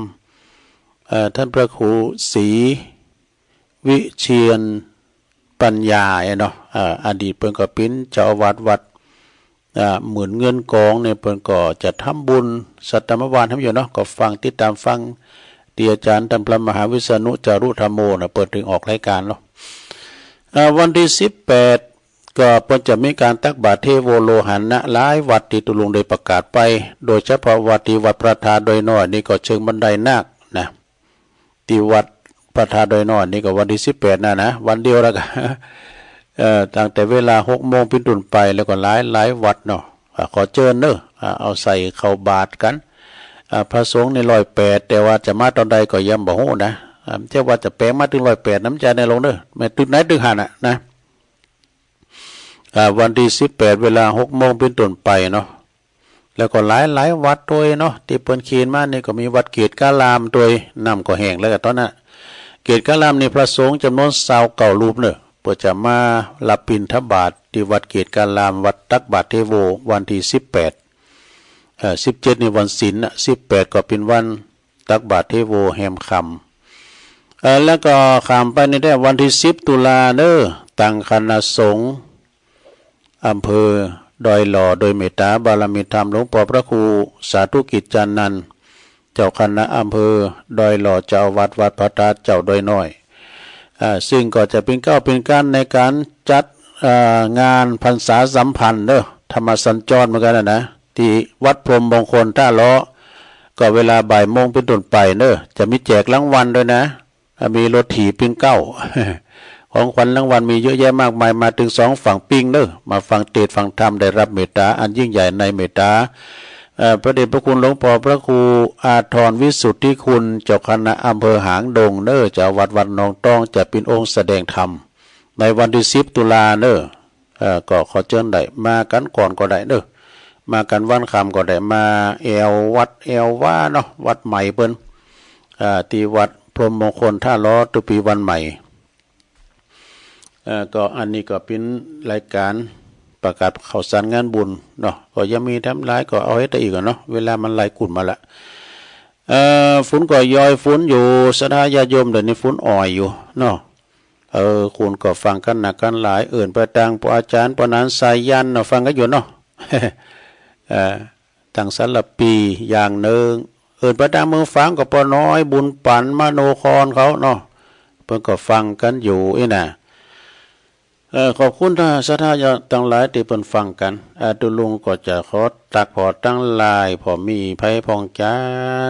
เอ่อ ท่านพระครูศรีวิเชียรปัญญาเนาะ เอ่อ อดีตเปิ้นก็เป๋นเจ้าอาวาสวัด อ่า หมื่นเงินกองเนี่ย เปิ้นก็จะทำบุญสัตมาวานทำอยู่เนาะ ก็ฟัง ติดตามฟังตี้อาจารย์ท่านพระมหาวิษณุจารุธรรมโมนะ เปิ้นถึงออกรายการเนาะ อ่า วันที่สิบแปด ก็เปิ้นจะมีการตักบาตรเทโวโลหะนะหลายวัดตี้ตุ๊ลุงได้ประกาศไป โดยเฉพาะวัดตี้วัดพระธาตุดอยน้อยนี่ก็เชิงบันไดนาคนะ ตี้วัดพระธาตุดอยน้อยนี่ก็วันที่สิบแปดนั่นนะ วันเดียวแล้วก็ เอ่อ ตั้งแต่เวลาหกโมงเป๋นต้นไป แล้วก็หลายหลายวัดเนาะ อ่า ขอเจิญเนาะ อ่า เอาใส่เข้าบาตรกัน อ่า พระสงฆ์นี่ร้อยแปด แต่ว่าจะมาตอนใดก็ยังบ่ฮู้นะ อ่า เจ้าว่าจะแป๋งมาถึงร้อยแปดนะ มันจะในลงเนาะ แม่นตึกไหนตึกหั้นน่ะนะ อ่า วันที่สิบแปด เวลาหกโมงเป๋นต้นไปเนาะ แล้วก็หลายหลายวัดตวยเนาะ ตี้เปิ้นเขียนมานี่ก็มีวัดเกตุการามตวย น้ำก็แห้งแล้วก็ตอนนั้น เกตุการามนี่พระสงฆ์จำนวนซาวเก้ารูปเนาะ เปิ้นจะมารับบิณฑบาตตี้วัดเกตุการาม วัดตักบาตรเทโว วันที่สิบแปด เอ่อ สิบเจ็ดนี่วันศีลนะ สิบแปดก็เป๋นวันตักบาตรเทโวแฮมค่ำ เอ่อ แล้วก็ข้ามไปนี่ได้วันที่สิบตุลาเนาะ ตังคณะสงฆ์ อำเภอดอยหล่อ โดยเมตตาบารมีธรรมหลวงพ่อพระครูสาธุกิจจานันท์ เจ้าคณะอำเภอดอยหล่อ เจ้าอาวาสวัดพระธาตุเจ้าดอยน้อย อ่า ซึ่งก็จะเป๋นเก๊าเป๋นกัณฑ์ในการจัด อ่า งานพรรษาสัมพันธ์เนาะ ธรรมสัญจรเหมือนกันนะนะ ตี้วัดพรหมมงคลท่าล้อ ก็เวลาบ่ายโมงเป๋นต้นไปเนาะ จะมีแจกรางวัลด้วยนะ อ่ะ มีรถถีบปิ้งเก๊า ของขวัญรางวัลมีเยอะแยะมากมาย มาถึงสองฝั่งปิ้งเนาะ มาฟังเทศน์ฟังธรรม ได้รับเมตตาอันยิ่งใหญ่ในเมตตา เอ่อ พระเดชพระคุณหลวงพ่อพระครูอาทรวิสุทธิคุณ เจ้าคณะอำเภอหางดงเนาะ เจ้าวัดวัดหนองตอง จะเป๋นองค์แสดงธรรม ในวันที่สิบตุลาเนาะ เอ่อ ก็ขอเจิญได้ มากั๋นก่อนก็ได้เนาะ มากั๋นวันค่ำก็ได้ มาแอววัดแอววาเนาะ วัดใหม่เปิ้น อ่า ตี้วัดพรหมมงคลท่าล้อ ตุ๊ปีวันใหม่ เอ่อ ก็อันนี้ก็เป๋นรายการประกาศข่าวสารงานบุญเนาะ ก็ยังมีแถมหลาย ก็เอาไว้แต่อีกอะเนาะ เวลามันไล่กุ่นมาละ เอ่อ ฝนก็ยอยฝนอยู่ ศรัทธาญาติโยม เดี๋ยวนี้ฝนอ่อยอยู่เนาะ เออ คนก็ฟังกั๋นนักกั๋นหลาย เอิ้นไปตังป้ออาจารย์ ป้อหนานสายัณเนาะ ฟังกั๋นอยู่เนาะ เอ่อ ตังสารภีอย่างหนึ่ง เอิ้นไปตังเมืองฝางก็ป้อน้อยบุญปั๋นมโนครเขาเนาะ เปิ้นก็ฟังกั๋นอยู่อี้นะ เอ่อ ขอบคุณท่านศรัทธาญาติตังหลายตี้เปิ้นฟังกั๋น อ่า ตุ๊ลุงก็จะขอตักผ่อตังหลาย ผ่อมีไผผ่องจ๋า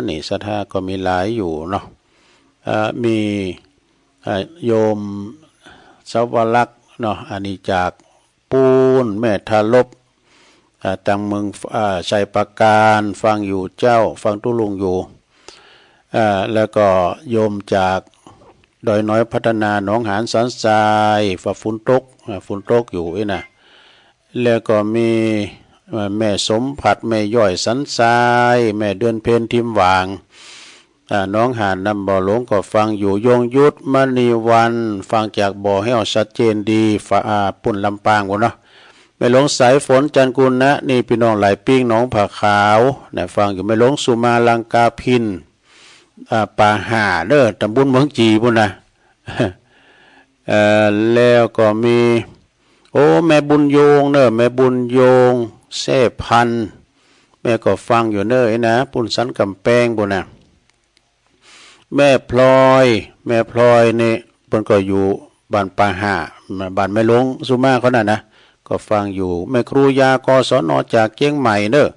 นี่ศรัทธาก็มีหลายอยู่เนาะ อ่า มี อ่า โยมสวรักษ์เนาะ อันนี้จากปูนแม่ทารบ อ่า ตังเมือง อ่า ชัยปราการ ฟังอยู่เจ้า ฟังตุ๊ลุงอยู่ อ่า แล้วก็โยมจากดอยน้อยพัฒนา หนองหานสันทราย ว่าฝนตก อ่า ฝนตกอยู่เอ้ยนะ แล้วก็มี เอ่อ แม่สมผัด แม่ย้อยสันทราย แม่เดือนเพ็ญทิมหว่าง อ่า หนองหานน้ำบ่อหลวงก็ฟังอยู่ ยงยุทธ มณีวัน ฟังจากบ่อแห้วชัดเจนดี ฝา อ่า ปุ้นลำปางพู้นเนาะ แม่หลวงสายฝน จันทร์กุณะ นี่พี่น้องหลายปิ้ง หนองผาขาวนะ ฟังอยู่ แม่หลวงสุมา ลังกาพิน อ่า ป่าห่าเด้อ ตำบลเมืองจีพู้นนะ เอ่อ แล้วก็มี โอ้ แม่บุญโยงเนอะ แม่บุญโยง แซ่พันธุ์ แม่ก็ฟังอยู่เนอะ ไอ้นะ ปุ้นสันกำแพงพู้นนะ แม่พลอย แม่พลอยนี่ เปิ้นก็อยู่บ้านป่าห่า บ้านแม่หลวงสุมาเขาน่ะนะ ก็ฟังอยู่ แม่ครูยา กศน จากเชียงใหม่เนอะ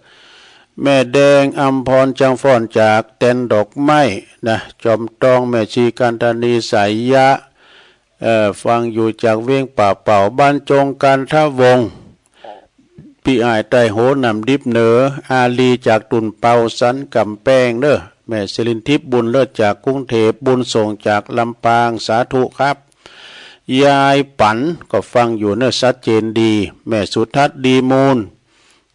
แม่แดง อำพร จังฟ้อน จากแตนดอกไม้นะ จอมตอง แม่ชี กันธนี สายยะ เอ่อ ฟังอยู่จากเวียงป่าเป่า บรรจง กันทวงศ์ พี่อ้ายใต้โหน้ำดิบเหนือ อาลี จากตุ่นเปาสันกำแพงเนอะ แม่สิรินทิพย์ บุญเลิศ จากกรุงเทพฯ บุญส่งจากลำปาง สาธุครับ ยายปันก็ฟังอยู่เนอะ ชัดเจนดี แม่สุทัศน์ ดีมูล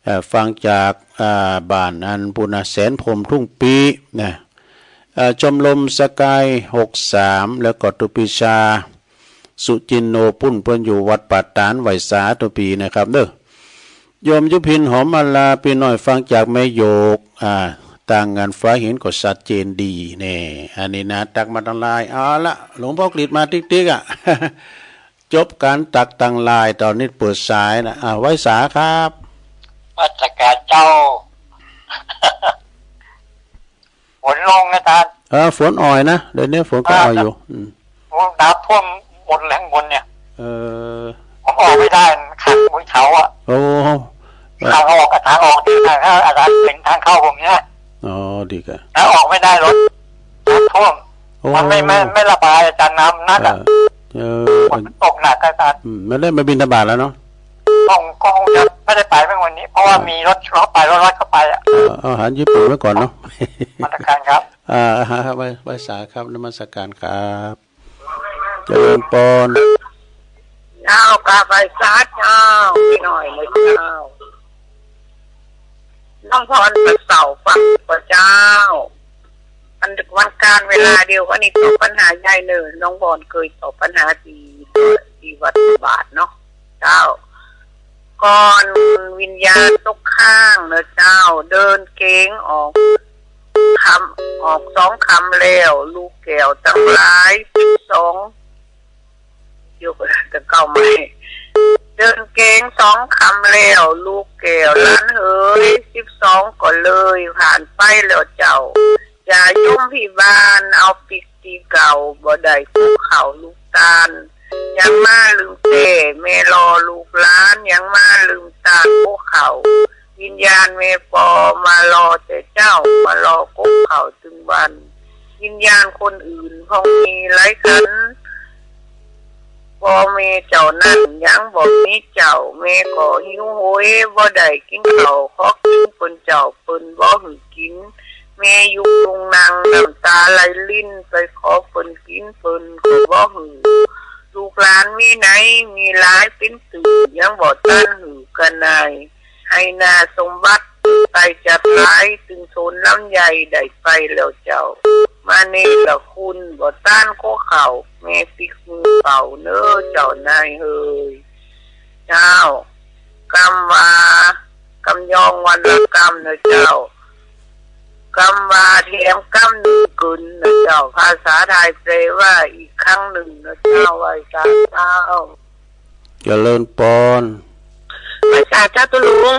เอ่อ ฟังจาก อ่า บ้านอันพู้นนะ แสนพรหมทุ่งปีนะ เอ่อ ชมรมสกาย หกสาม แล้วก็ตุปีชา สุจินโน ปุ้นเปิ้นอยู่วัดป่าตาด ไหว้สาธุปีนะครับเด้อ โยมยุพิน หอมมาลา พี่น้อยฟังจากแม่โยก อ่า ต่างงานฟ้าหินก็ชัดเจนดีแน่ อันนี้นะ ตักมาตังหลาย เอาละ หลวงพ่อกฤษมาติ๊กๆ อ่ะ จบการตักตังหลาย ตอนนี้เปิดสายนะ อ่า ไหว้สาครับ นมัสการเจ้า ฝนลงอาจารย์ เออ ฝนอ่อยนะ เดี๋ยวนี้ฝนก็อ่อยอยู่ อ่า อืม โอ้ น้ำท่วมหมดเลยข้างบนเนี่ย เออ ผมออกไม่ได้ ขังบนเขาอะ โอ้ ทางออกกับทางออกที่ไหนนะอาจารย์ เป็นทางเข้าผมเนี่ย อ๋อ ดีครับ แล้วออกไม่ได้ รถน้ำท่วม โอ้ มันไม่ ไม่ ไม่ระบายอาจารย์ น้ำนักอะ เออ เออ ฝนตกหนักอาจารย์ อืม ไม่ได้มาบิณฑบาตแล้วเนาะ คง คงจะไม่ได้ไปเมื่อวันนี้ เพราะว่า เออ มีรถเข้าไป รถ รถเข้าไปอะ เออ เอาอาหารญี่ปุ่นไว้ก่อนเนาะ นมัสการครับ อ่า ไหว้ ไหว้สาครับ นมัสการครับ เจริญพร เจ้า กราบไหว้สาเจ้า พี่น้อยนะเจ้า น้องพร ไปเฝ้าฟังพระเจ้า อันวันการเวลาเดียวกันนี่ตอบปัญหาใหญ่เนอะ น้องพรเคยตอบปัญหาที่ ที่วัดบาทเนาะ เจ้า ก่อนวิญญาณตกค้างเนอะเจ้า เดินเก๋งออกคำ ออกสองคำแล้ว ลูกแก้วทั้งหลายสิบสอง ยกแต่เก้าใหม่ เดินเก๋งสองคำแล้ว ลูกแก้วหลานเหย สิบสองก็เลยผ่านไปแล้วเจ้า อย่ายมพิบาลเอาปิกตีเก่า บ่ได้คุกเข่าลูกตาล ยังมาลืมแต่แม่รอลูกหลาน ยังมาลืมตาลคุกเข่า วิญญาณแม่ปอมารอแต่เจ้า มารอคุกเข่าถึงวัน วิญญาณคนอื่นพองมีหลายขัน พ่อแม่เจ้านั้นยังบ่มีเจ้า แม่ก็หิวโหย บ่ได้กินข้าว ขอกินเปิ้นเจ้า เปิ้นบ่หื้อกิน แม่อยู่ตรงนั่งน้ำตาไหลริน ไปขอเปิ้นกิน เปิ้นก็บ่หื้อ ลูกหลานมีไหน มีหลายเป็นตื่น ยังบ่ตันหื้อกันนาย ให้นาสมบัติไปจัดหลาย ตึงโสนลำไยได้ไปแล้วเจ้า มาเนรคุณบ่ต้านโคเข่า แม่ปิกมือเป่าเน้อเจ้านายเฮย เจ้า กำว่ากำยองวันละกำนะเจ้า กำว่าแถมกำหนึ่งกึนนะเจ้า ภาษาไทยแปลว่าอีกครั้งหนึ่งนะเจ้า ไหว้สาเจ้า เจริญพร ไหว้สาเจ้าตุ๊ลุง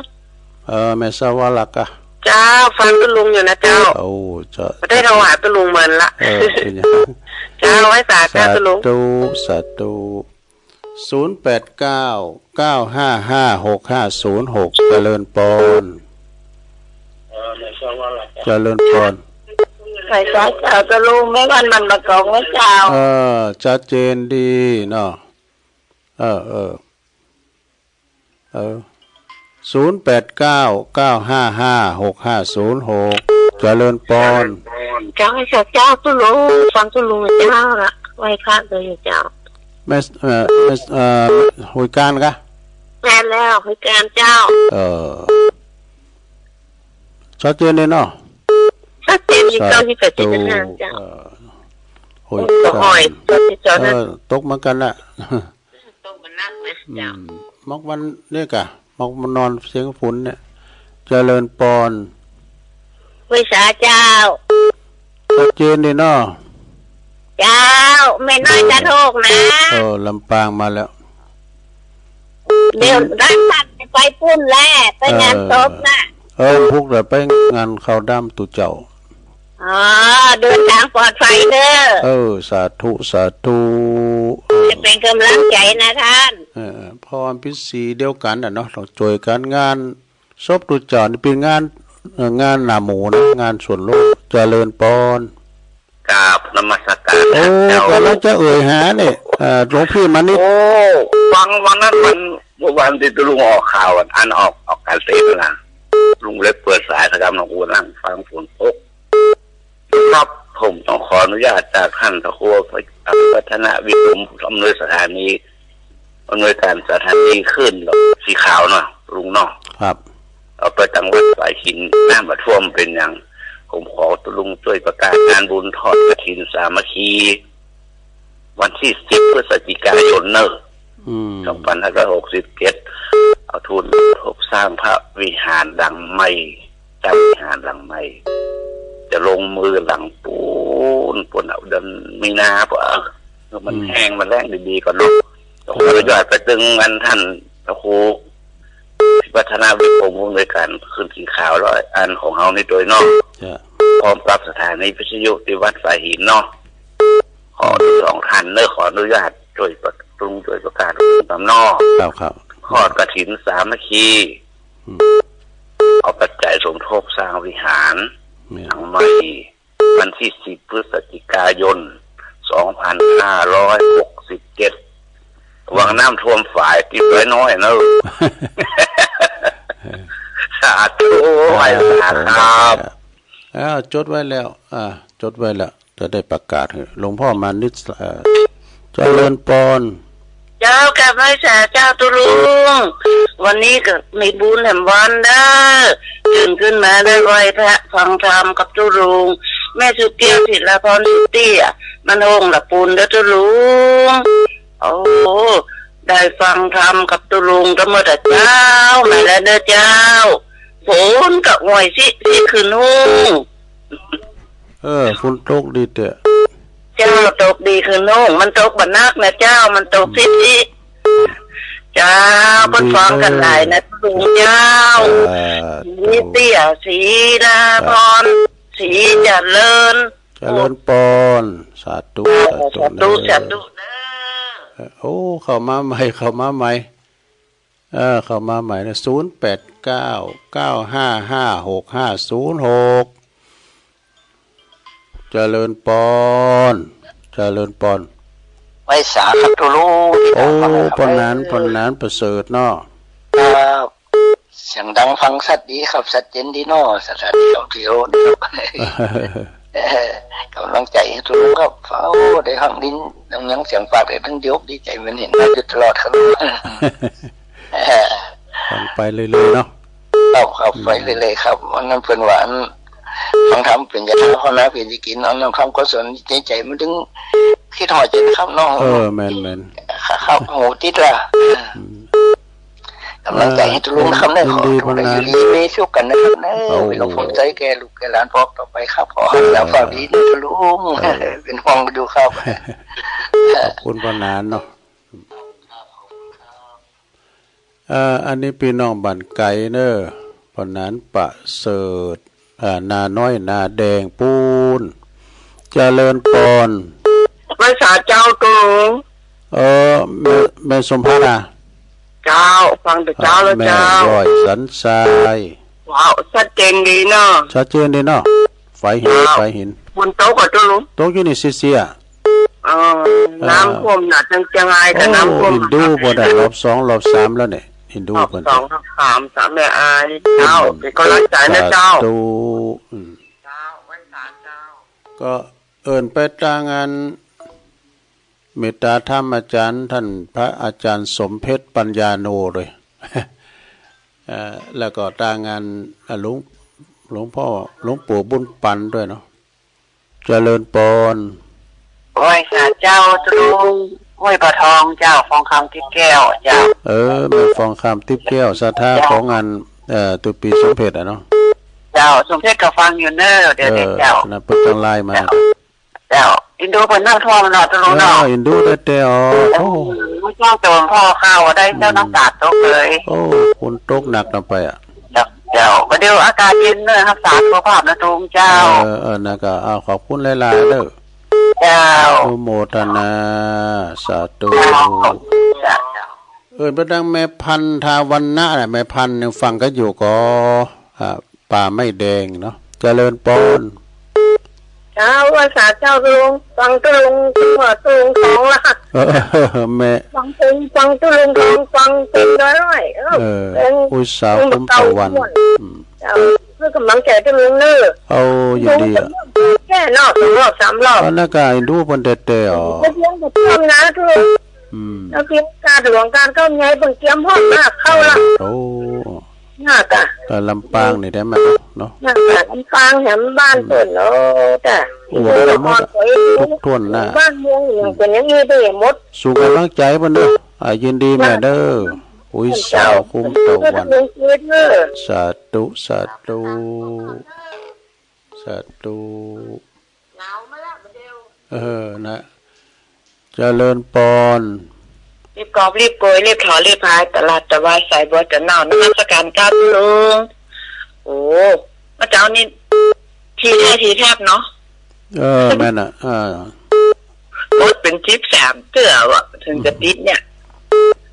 เออ แม่สาวาลักอะ เจ้า ฟังตุ๊ลุงอยู่นะเจ้า โอ้ เจ้า บ่ได้โทรหาตุ๊ลุงเหมินละ เออ เป็นหยัง เจ้า ไหว้สาเจ้าตุ๊ลุง สาธุ สาธุ ศูนย์แปดเก้า เก้าห้าห้า หกห้าศูนย์หก เจริญพร เจริญพร ไหว้สาเจ้าตุ๊ลุง แม่วันมันมากองนะเจ้า เออ ชัดเจนดีเนาะ เออ เออ เออ ศูนย์แปดเก้า เก้าห้าห้า หกห้าศูนย์หก เจริญพร เจ้า ไหว้สาเจ้าตุ๊ลุง ฟังตุ๊ลุงเจ้าละ ไหว้พระก็อยู่เจ้า แม่ เอ่อ แม่ เอ่อ ห้วยกานกะ แม่นแล้ว ห้วยกานเจ้า เออ ชัดเจนเลยเนาะ ชัดเจนอยู่เจ้า สาธุ ที่เกิดเจตนาเจ้า เออ ห้วยกาน โอ้ย เจ้าที่เจ้านะ เออ ตกเหมือนกันละ ตกมันหนักนะ อืม เจ้า มอกวันนี่กะ มอกวันนอนเสียงฝนเนี่ย เจริญปอน ไหว้สาเจ้า ชัดเจนดีเนาะ เจ้า แม่น้อยสะโทกนะ เออ ลำปางมาแล้ว เดี๋ยวร้านสัตว์ไปปุ้นแหละ ไปงานศพนะ เออ เออ พุกเดี๋ยวไปงานเข้าด้ามตุเจ้า อ๋อ เดินทางปลอดภัยเด้อ เออ สาธุ สาธุ จะเป็นกำลังใจนะท่าน เออ เพราะว่ามันเป็นสีเดียวกันน่ะเนาะ ต้องช่วยกัน งานศพตุเจ้านี่เป็นงาน เอ่อ งานหน้าหมู่นะ งานส่วนรวม เจริญปอน กราบนมัสการ โอ้ เจ้า กำลังจะเอ่ยหาเนี่ย เอ่อ หลวงพี่มานิด โอ้ ฟังวันนั้นมัน เมื่อวานที่ตุ๊ลุงออกข่าว อันออก ออกการเทศน์นะ ลุงเลยเปิดสายสักคำหนึ่ง กูนั่งฟังฝนตก ครับ ผมต้องขออนุญาตจากท่านพระครูพัฒนวิกรม ผู้อำนวยสถานี อำนวยการสถานีคลื่นสีขาวเนาะ ลุงเนาะ ครับ เอาไปตั้งวัดสายหิน น้ำมาท่วมเป็นหยัง ผมขอตุ๊ลุงช่วยประกาศงานบุญทอดกฐินสามัคคี วันที่สิบพฤศจิกายนเนอะ อืม สองพันห้าร้อยหกสิบเจ็ด เอาทุนทบสร้างพระวิหารหลังใหม่ สร้างวิหารหลังใหม่ จะลงมือหลังปูน ปูนเอาเดือนมีนา เพราะเออ มัน อืม แห้ง มันแล้งดีๆ ก่อนเนาะ ครับ ขออนุญาตไปถึงอันท่านพระครู พัฒนาวิกรม ผู้อำนวยการคลื่นสีขาวร้อยอันของเฮานี่โดยเนาะ จ้ะ พร้อมกับสถานีวิทยุที่วัดสายหินเนาะ ขอทั้งสองท่านเนอะ ขออนุญาตช่วยประ ลุงช่วยประกาศตามเนาะ ครับ ครับ ทอดกฐินสามัคคี อืม เอาปัจจัยสมทบสร้างวิหาร เนี่ย หลังใหม่ วันที่สิบพฤศจิกายน สองพันห้าร้อยหกสิบเจ็ด ระวังน้ำท่วมฝาย ติดไว้น้อยเนอะ สาธุ ไหว้สาครับ อ้าว จดไว้แล้ว อ่า จดไว้แล้ว จะได้ประกาศให้หลวงพ่อมานิด เอ่อ เจริญปอน เจ้ากราบไหว้สาเจ้าตุ๊ลุง วันนี้ก็มีบุญแหมวันเด้อ ตื่นขึ้นมาได้ไหว้พระฟังธรรมกับตุ๊ลุง แม่สุเตี้ย ศิลาพรสุเตี้ย มันโฮงละปูนเด้อตุ๊ลุง โอ้ ได้ฟังธรรมกับตุ๊ลุงทั้งหมดอะเจ้า มาแล้วเด้อเจ้า ฝนก็ห่วยซิซิขึ้นฮุ่ง เออ ฝนตกดีแท้ เจ้า ตกดีขึ้นฮุ่ง มันตกบ่หนักนะเจ้า มันตกซิซิ เจ้า ดี เปิ้นฟังกันหลายนะตุ๊ลุงเจ้า สาธุ สีเตี้ย ศิลาพร สีเจริญ เจริญปอน สาธุ เออ สาธุ สาธุ เด้อ สาธุเด้อ เออ โอ้ เข้ามาใหม่ เข้ามาใหม่ เออ เข้ามาใหม่นะ ศูนย์แปดเก้า เก้าห้าห้า หกห้าศูนย์หก เจริญปอน เจริญปอน ไหว้สาครับตุ๊ลุง โอ้ ปอนหนาน ปอนหนานประเสริฐเนาะ ครับ เสียงดังฟังชัดดีครับ ชัดเจนดีเนาะ สถานีท่องเที่ยวนะครับ กำลังใจให้ตุ๊ลุงครับ โอ้ ได้ฟังดี ยังเสียงปากได้ทั้งเดียว ดีใจเหมือนเห็นมาอยู่ตลอดครับ ฟังไปเรื่อยๆเนาะ ครับ ครับ อืม ไปเรื่อยๆครับ วันนั้นเปิ้นว่าอัน ฟังธรรมเป็นยา ภาวนาเป็นยากิน เอาน้ำคำกุศลในใจมันถึงคิดฮอดใจนะครับเนาะ เออ แม่นๆ ครับ หูติดละ อืม กำลังใจให้ตุ๊ลุงนะครับเนอะ ยินดี ขอให้ตุ๊ลุงได้อยู่ดีมีสุขกันนะครับเนอะ โอ้ เป็นลมโพธิ์ใจแก่ลูกแก่หลานพวกต่อไปครับ ขอให้รักษาดีนะตุ๊ลุง เออ เป็นห่วงอยู่ครับ ขอบคุณปอนหนานเนาะ เอ่อ อันนี้พี่น้องบ้านไกลเนอะ ปอนหนานประเสริฐ อ่า นาน้อยนาแดงปูน เจริญปอน ไหว้สาเจ้าตุ๊ลุง เออ แม่ แม่สมภานะ เจ้า ฟังแต่เจ้าแล้ว อ่า เจ้า แม่ย้อยสันทราย ว้าว ชัดเจนดีเนาะ ชัดเจนดีเนาะ ไฟเห็น เจ้า ไฟเห็น ฝนตกก่อตุ๊ลุง ตกอยู่นี่เสียๆ เออ เออ น้ำท่วมหนักจังเชียงรายก็ โอ้ น้ำท่วมหนัก เอ็นดูบ่ได้ รอบสอง รอบสามแล้วเนี่ย เอ็นดู รอบ เพิ่น สอง รอบสาม สามแม่อาย เจ้า อืม เป็นกำลังใจนะเจ้า สาธุ อืม เจ้า ไหว้สาเจ้า ก็เอิ้นไปตางานเมตตาธรรมอาจารย์ ต้านพระอาจารย์สมเพชรปัญญาโนโดย เอ่อ แล้วก็ตางาน อ่า หลวง หลวงพ่อ หลวงปู่บุญปันด้วยเนาะ เจริญปอน ไหว้สาเจ้า ตุ๊ลุง ห้วยปะทองเจ้า ฟองคำทิพย์แก้วเจ้า เออ แม่ฟองคำทิพย์แก้ว ศรัทธาของอัน เอ่อ ตุ๊ปีสมเพชรอะเนาะ เจ้า สมเพชรก็ฟังอยู่เน้อ เดี๋ยวนี้เจ้า เออ นะ เปิ้นจั่งไลน์มา เจ้า เจ้า อินดูเปิ้นน้ำท่วมเนาะ ตุ๊ลุงเนาะ เออ อินดูแต๊ๆ อ๋อ โอ้ เจ้า โตนพ่อข้าวได้เจ้า น้ำตาตกเลย โอ้ ฝนตกหนักนำไปอะ เจ้า เจ้า บ่าเดี๋ยวอากาศเย็นเน้อ รักษาสุขภาพนะตุ๊ลุงเจ้า เออ เออ นะก็ เอา ขอบคุณหลายๆ เด้อ เจ้า อนุโมทนา สาธุ เจ้า เจ้า เอิ้นไปตางแม่พันธุ์ ทาวันนะน่ะ แม่พันธุ์ยังฟังกันอยู่ก็ อ่า ป่าไม้แดงเนาะ เจริญปอน เจ้า ไหว้สาเจ้าตุ๊ลุง ฟังตุ๊ลุง ตุ๊ลุง ตุ๊ลุงทองละ เออ แม่ ฟังเพลง ฟังตุ๊ลุงทอง ฟังเพลงร้อยๆ เออ เออ เพลง อุ้ยสาว เพลง คุ้มตะวัน เก่าม่วน อืม เจ้า เพื่อกำลังใจตุ๊ลุงเน้อ เอา ยินดีอะ แค่เนาะ สองรอบสามรอบ อันนั้นก็เอ็นดูเปิ้นแต๊ๆ อ๋อ เพียงแต่เพิ่มนะตุ๊ลุง อืม แล้วเพียงการหลวงการเข้าไงเปิ้นเตรียมพร้อมมากเข้าละ โอ้ น่าจะ เอ่อ ลำปางนี่ได้ไหมเนาะ น่าจะลำปางแหมบ้านเปิ้นเนาะ จ้ะ โอ้ ได้หมดอะ ทุกท่วนนะ บ้านเมืองอย่างเปิ้นอย่างนี้ได้หมด สู่กำลังใจเปิ้นเด้อ อ่า ยินดีแม่เด้อ อุ้ยสาว คุ้มตะวัน เจ้า สาธุ สาธุ สาธุ เออ นะ เจริญปอน รีบกอบรีบโกย รีบถอนรีบหาย ตลาดตะวายสายบัวจะเน่า นมัสการเจ้าตุ๊ลุง โอ้ เมื่อเช้านี้ ทีแท้ทีแทบเนาะ เออ แม่นน่ะ เออ หมดเป็นสิบสามเตื้อว่ะ ถึงจะติดเนี่ย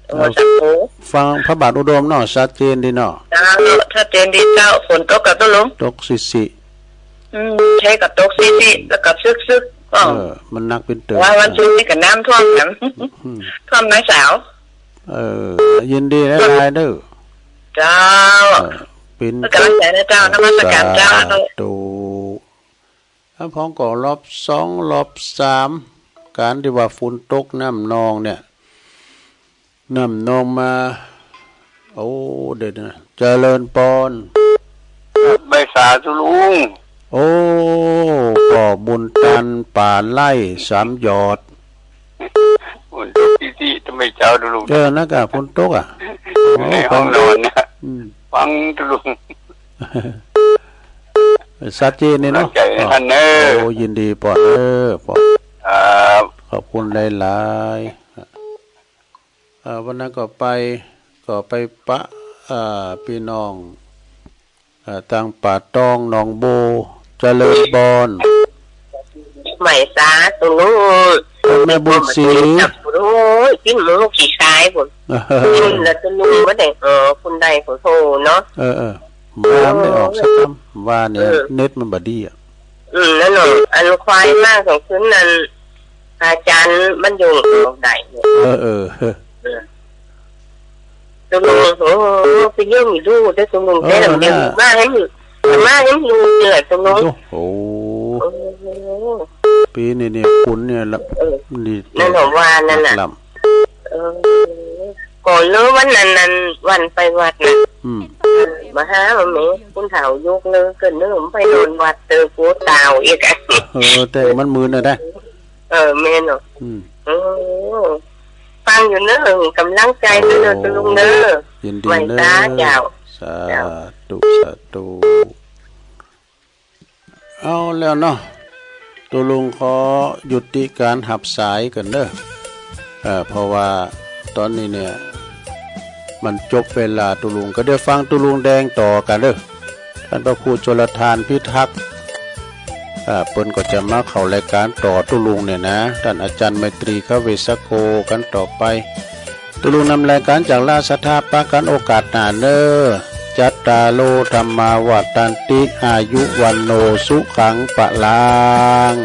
โอ้ เอา สาธุ ฟังพระบาทอุดมเนาะ ชัดเจนดีเนาะ เจ้า ชัดเจนดีเจ้า ฝนตกกับตุ๊ลุง ตกสิๆ อืม ใช่ก็ตกซิๆ แล้วก็ซึกๆ ก็ เออ มันหนักเป็นเติม ว่าวันศุกร์นี่ก็น้ำท่วมกัน อืม ท่วมน้อยสาว เออ ยินดีหลายๆ เด้อ เจ้า เออ เป็นกำลังใจนะเจ้า นมัสการเจ้า สาธุ แล้วพ้องก็รอบสอง รอบสาม การที่ว่าฝนตกน้ำนองเนี่ย น้ำนองมา โอ้ เดี๋ยวนะ เจริญปอน ไหว้สาตุ๊ลุง โอ้ พ่อบุญตัน ป่าไร่สามหยอด ฝนตกซิๆ ทำไมเจ้าตุ๊ลุง เออ นั่นก็ฝนตกอะ ในห้องนอนนะ อืม ฟังตุ๊ลุง ชัดเจนนี่เนาะ กำลังใจให้ท่านเนอะ โอ้ ยินดีปอนเด้อปอน ครับ ขอบคุณหลายๆ เอ่อ วันนั้นก็ไป ก็ไปปะ เอ่อ พี่น้อง เอ่อ ตางป่าตองหนองโบ เจริญปอน ไหว้สาตุ๊ลุง แม่บุญศรี โอ้ย กินหมูขี้คายพุ้น พุ้นละตุ๊ลุงบ่ได้ เออ พุ้นได้พุ้นโทเนาะ เออ เออ ว่าไม่ออกสักคำ ว่าเนี่ย เออ เน็ตมันบ่ดีอะ อืม นั่นเนาะ อันควายมากของคืนนั้น อาจารย์มันอยู่ออกได้เนี่ย เออ เออ เออ ตุ๊ลุง โอ้ ไปเยี่ยมดูเด้อตุ๊ลุง เออ เด้อ น่ะ มาให้มัน มาให้มันดูเด้อตุ๊ลุง โอ้โห โอ้ ปีนี้นี่คุณเนี่ยละ เออ นี่ นั่นผมว่านั่นน่ะ ลำ เออ ก่อนเนอะวันนั้นนั้น วันไปวัดน่ะ อืม มาหาแม่ คุณเฒ่ายกเลิกกันเนอะ ไปนอนวัดเจอผัวตาวอีกอะ เออ แต่มันมืนน่ะนะ เออ แม่นเนาะ อืม เออ ฟังอยู่เนอะ กำลังใจเนอะ โอ้ ตุ๊ลุงเนอะ ยินดีเนอะ ไหว้สาเจ้า สาธุ เจ้า สาธุ เอาแล้วเนาะ ตุ๊ลุงขอยุติการหับสายก่อนเนอะ เอ่อ เพราะว่าตอนนี้เนี่ย มันจบเวลาตุ๊ลุง ก็เดี๋ยวฟังตุ๊ลุงแดงต่อกันเนอะ ท่านพระครูชลทานพิทักษ์ อ่า เปิ้นก็จะมาเข้ารายการต่อตุ๊ลุงเนี่ยนะ ท่านอาจารย์ไมตรี ขเวสโก กันต่อไป ตุ๊ลุงนำรายการจากราชสถาปะกันโอกาสหน้าเนอะ จัตตาโร ธัมมา วัฑฒันติ อายุ วัณโณ สุขัง พลัง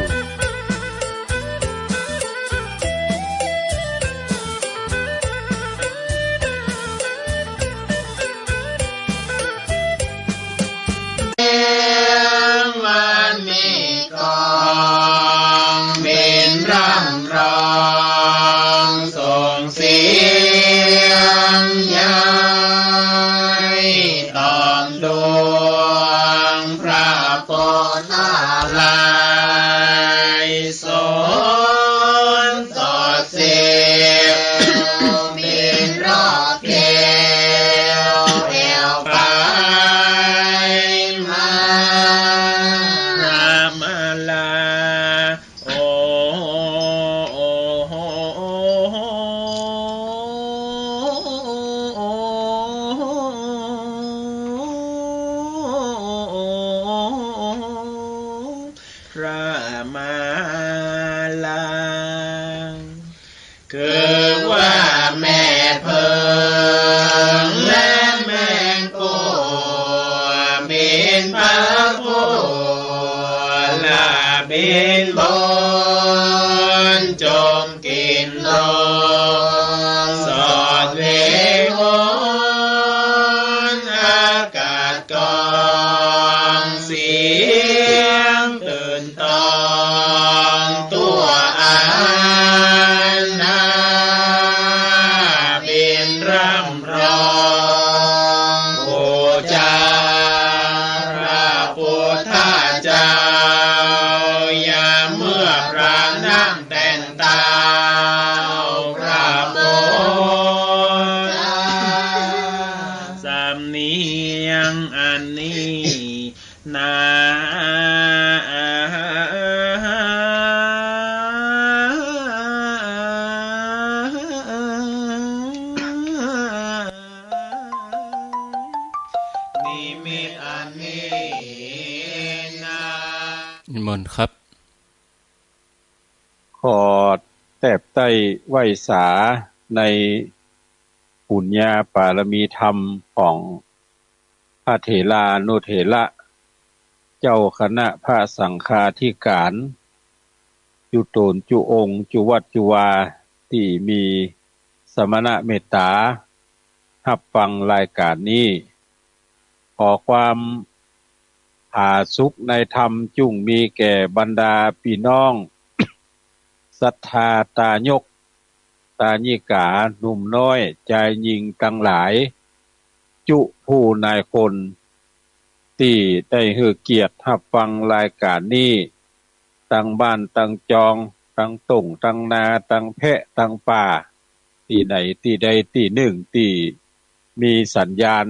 พระมาลา คือว่าแม่เพิ่งและแมงกัว บินพระผัวละบินบน จมกินลง สอดเวหน อากาศกองเสียง ตื่นตองตัวอานา บินร่ำร้องบูชาพระพุทธเจ้า ยามเมื่อพระนางแต่งเต้าพระโมท สำเนียงอันนี้ นา นิมิตอันนี้นา นิมนต์ครับ ขอแทบไต้ไหว้สาในปุญญาปารมีธรรมของ พระเถรานุเถระ เจ้าคณะพระสังฆาธิการ จุโตนจุองค์ จุวัดจุวา ตี้มีสมณะเมตต๋า ฮับฟังรายการนี้ ขอความผาสุกในธรรมจุ่งมีแก่บรรดาปี้น้อง ศรัทธาตายก ตายิกา หนุ่มน้อย จายญิงตังหลาย จุผู้นายคน ตี้ได้หื้อเกียรติฮับฟังรายการนี้ ตังบ้านตังจอง ตังต้งตังนา ตังแพะตังป่า ตี้ไหนตี้ใดตี้นึ่งตี้มีสัญญาณ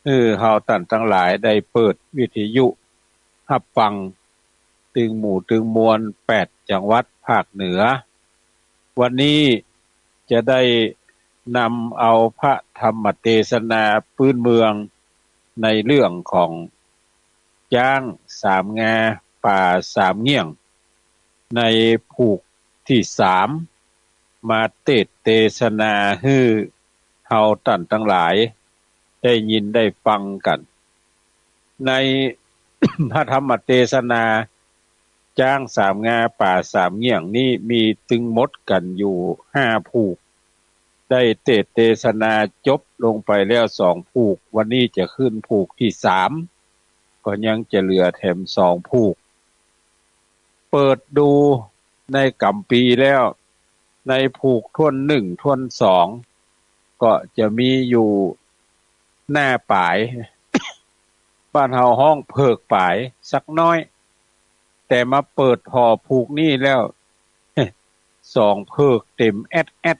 หื้อเฮาต้านตังหลายได้เปิดวิทยุฮับฟัง ตึงหมู่ตึงมวลแปดจังหวัดภาคเหนือ วันนี้จะได้นำเอาพระธรรมเตสนาปื้นเมืองในเรื่องของจ๊างสามงา ป่าสามเงี้ยง ในผูกตี้สาม มาเตสน์เตสนาหื้อเฮาต้านตังหลายได้ยินได้ฟังกั๋น ใน พระธรรมเตสนา จ๊างสามงา ป่าสามเงี้ยงนี้มีตึงหมดกั๋นอยู่ห้าผูก ได้เตสน์เตสนาจบลงไปแล้วสองผูก วันนี้จะขึ้นผูกตี้สาม ก็ยังจะเหลือแถมสองผูก เปิดดูในกัมภีร์แล้ว ในผูกถ้วนหนึ่งถ้วนสอง ก็จะมีอยู่หน้าป๋าย บ้านเฮาฮ้องเผิกป๋ายสักน้อย แต่มาเปิดผ่อผูกนี้แล้ว สองเผิกเต็มแอดแอด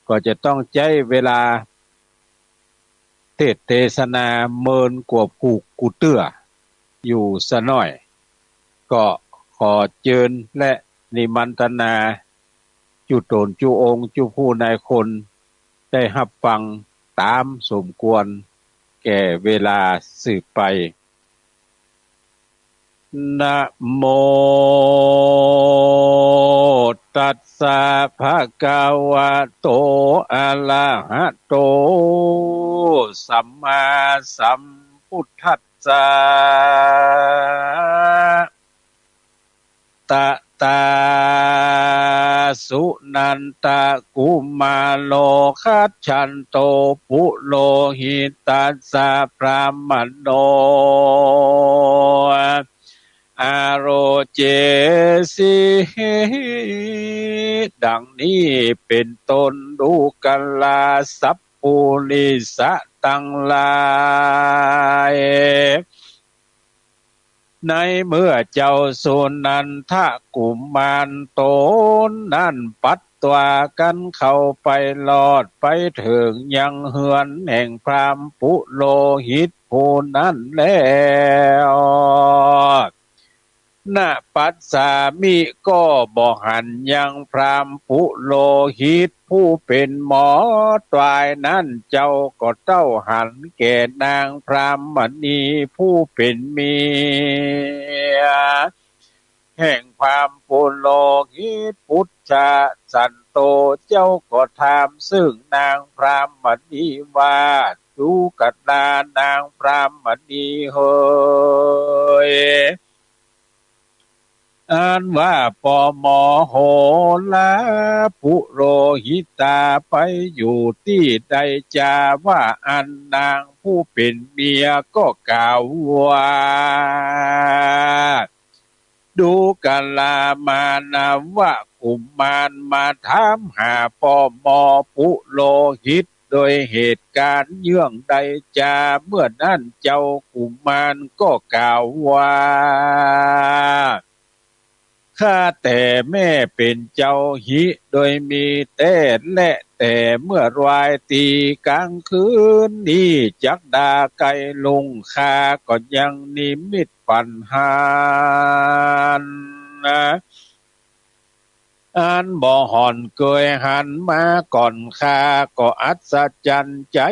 ก็จะต้องใจ๊เวลา เตสน์เตสนาเมินกว่าผูกกูเตื้ออยู่สะหน้อย ก็ขอเจิญและนิมันตนา จุโตนจุองค์ จุผู้นายคน ได้ฮับฟังต๋ามสมควรแก่เวลาสืบไป นะโม ตัสสะ ภะคะวะโต อะระหะโต สัมมาสัมพุทธัสสะ ตะตา สุนันทะกุมารโอ คัจฉันโต ปุโรหิตัสสะ บรามโณ อาโรเจสิ ดังนี้เป๋นต้น ดูกราสัพปุริสะตังหลาย ในเมื่อเจ้าสุนันทะกุมารต๋นนั้นปัดตวากั๋นเข้าไปรอดไปเถิงยังเฮือนแห่งพราหมณ์ปุโรหิตผู้นั้นแล้ว นปัสสามิ ก็บ่หันยังพราหมณ์ปุโรหิตผู้เป๋นหมอต๋วายนั้น เจ้าก็เต้าหันแก่นางพราหมณีผู้เป๋นเมีย แห่งพราหมณ์ปุโรหิต ปุทธะสันโต เจ้าก็ถามซึ่งนางพราหมณีว่า ดูกะดานางพราหมณีเหย อันว่าปอหมอโหราปุโรหิตาไปอยู่ตี้ใดจา ว่าอั้นนางผู้เป๋นเมียก็กล่าวว่า ดูกะลามานวะกุมารมาถามหาปอหมอปุโรหิต โดยเหตุการณ์เยื่องใดจา เมื่อนั้นเจ้ากุมารก็กล่าวว่า ข้าแต่แม่เป๋นเจ้าหิ โดยมีแต๊แล แต่เมื่อวายตี้กลางคืนนี้จักดาใก้ลุ่ง ข้าก็ยังนิมิตฝันหัน อันบ่ห่อนเกยหันมาก่อน ข้าก็อัศจรรย์ใจ๋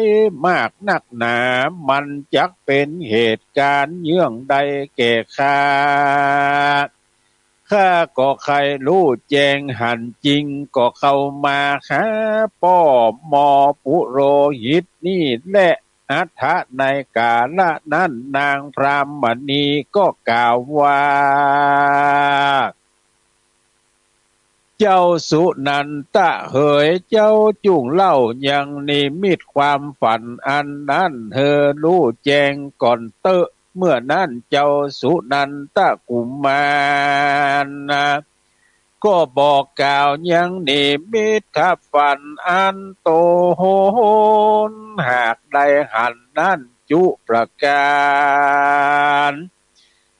มากนักหนา มันจักเป๋นเหตุการณ์เยื่องใดแก่ข้า ข้าก็ใค่ฮู้แจ้งหันจริง ก็เข้ามาหาปอหมอปุโรหิตนี้แล อัฏฐะในกาละนั้นนางพราหมณีก็กล่าวว่า เจ้าสุนันทะเหย เจ้าจุ่งเล่ายังนิมิตความฝันอันนั้นหื้อฮู้แจ้งก่อนเต๊อะ เมื่อนั้นเจ้าสุนันทะกุมาร ก็บอกกล่าวยังนิมิตฝันอันโตโหนหากได้หันนั้นจุประการ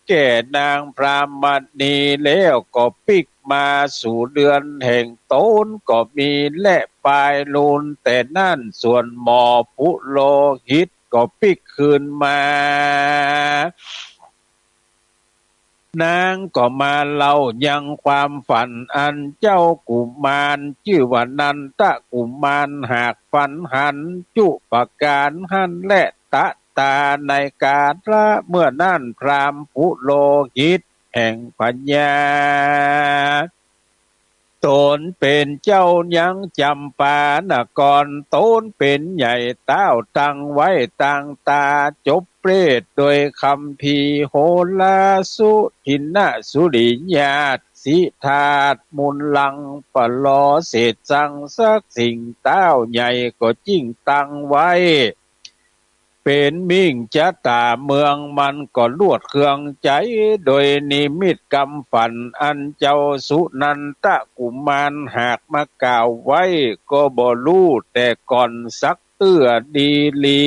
แก่นางพราหมณีแล้วก็ปิ๊กมาสู่เรือนแห่งตนก็มี และปายลูนแต่นั้นส่วนหมอปุโรหิตก็ปิ๊กคืนมา นางก็มาเล่ายังความฝันอันเจ้ากุมารจื้อว่านันทะกุมารหากฝันหันจุประการหั้นแล ตะตาในกาละเมื่อนั้นพราหมณ์ปุโรหิตแห่งพญา ตนเป๋นเจ้ายังจำปานคร ตนเป๋นใหญ่เต้าตั้งไว้ตางตา จบเปรตโดยคัมภีร์โหราสุทินนสุริยาสิทธาตมุลลังปะลอเศษสังสักสิ่ง เต้าใหญ่ก็จิ่งตั้งไว้ เป๋นมิ่งจะตาเมืองมันก็ลวดเครื่องใจ๋ โดยนิมิตกำฝันอันเจ้าสุนันทะกุมารหากมากล่าวไว้ ก็บ่ฮู้แต่ก่อนสักเตื้อดีหลี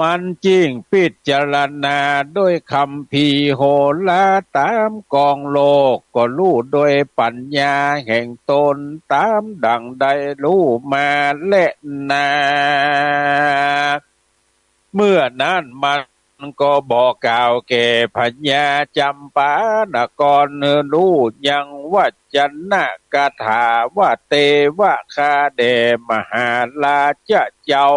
มันจิ่งพิจารณาโดยคัมภีร์โหราตามกองโลก ก็ฮู้โดยปัญญาแห่งตนตามดั่งได้ฮู้มาแลนา เมื่อนั้นมันก็บอกกล่าวแก่พญาจำปานครหื้อฮู้ยังวัจจนะคาถาว่า เตวะ ข้าแด่มหาราชเจ้า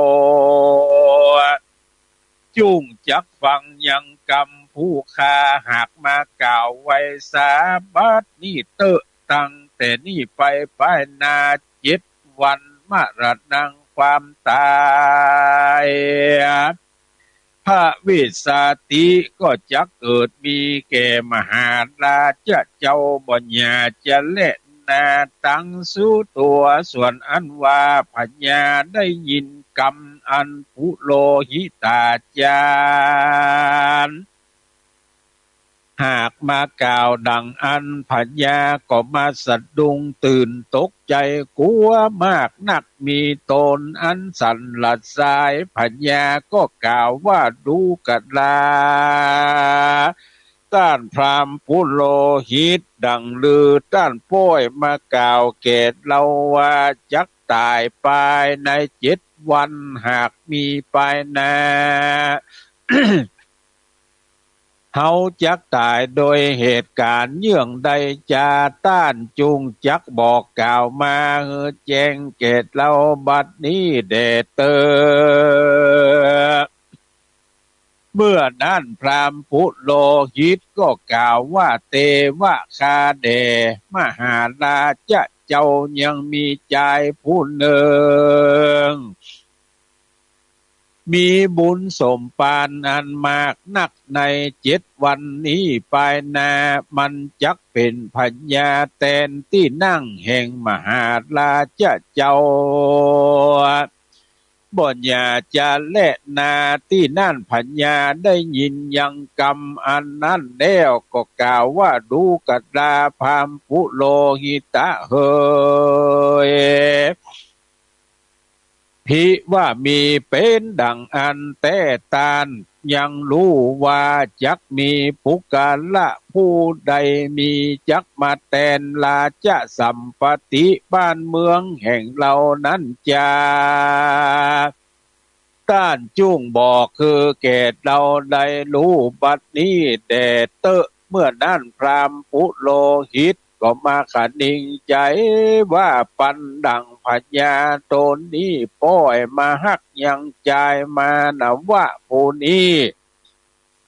จุ่งจักฟังยังกำผู้ข้าหากมากล่าวไว้สาบัดนี้เต๊อะ ตั้งแต่นี้ไปปายหน้าเจ็ดวันมรณังความต๋าย พระวิสสาติก็จักเกิดมีแก่มหาราชเจ้าบ่หย่าจะแลนา ตังสุตัว ส่วนอันว่าพญาได้ยินกำอันปุโรหิตาจารย์ หากมากล่าวดั่งอั้น พญาก็มาสะดุ้งตื่นตกใจ๋กั๋วมากนัก มีตนอันสั่นละสาย พญาก็กล่าวว่า ดูกะลา ต้านพราหมณ์ปุโรหิต ดั่งลือต้านป้อยมากล่าวแก่เฮาว่า จักต๋ายปายในเจ็ดวัน หากมีปายหน้า เฮาจักต๋ายโดยเหตุการณ์เยื่องใดจา ต้านจุ่งจักบอกกล่าวมาหื้อแจ้งแก่เฮาบัดนี้แด่เต๊อะ เมื่อนั้นพราหมณ์ปุโรหิตก็กล่าวว่า เตวะ ข้าแด่มหาราชะเจ้ายังมีจายผู้หนึ่ง มีบุญสมภารอันมากนัก ในเจ็ดวันนี้ปายหน้า มันจักเป๋นพญาแตนตี้นั่งแห่งมหาราชะเจ้า บ่อนยาจะแลนาตี้นั่น พญาได้ยินยังกำอันนั้นแล้วก็กล่าวว่า ดูกราพราหมณ์ปุโรหิตะเหย ภิว่ามีเป๋นดังอันแต๊ ต้านยังฮู้ว่าจักมีปุคคละผู้ใดมีจักมาแตนราชสัมปติบ้านเมืองแห่งเฮานั้นจา ต้านจุ่งบอกคือแก่เฮาได้ฮู้บัดนี้แด่เต๊อะ เมื่อนั้นพราหมณ์ปุโรหิตก็มาคะนิงใจ๋ว่า ปันดังพญาต๋นนี้ป้อยมาฮักยังจายมานวะผู้นี้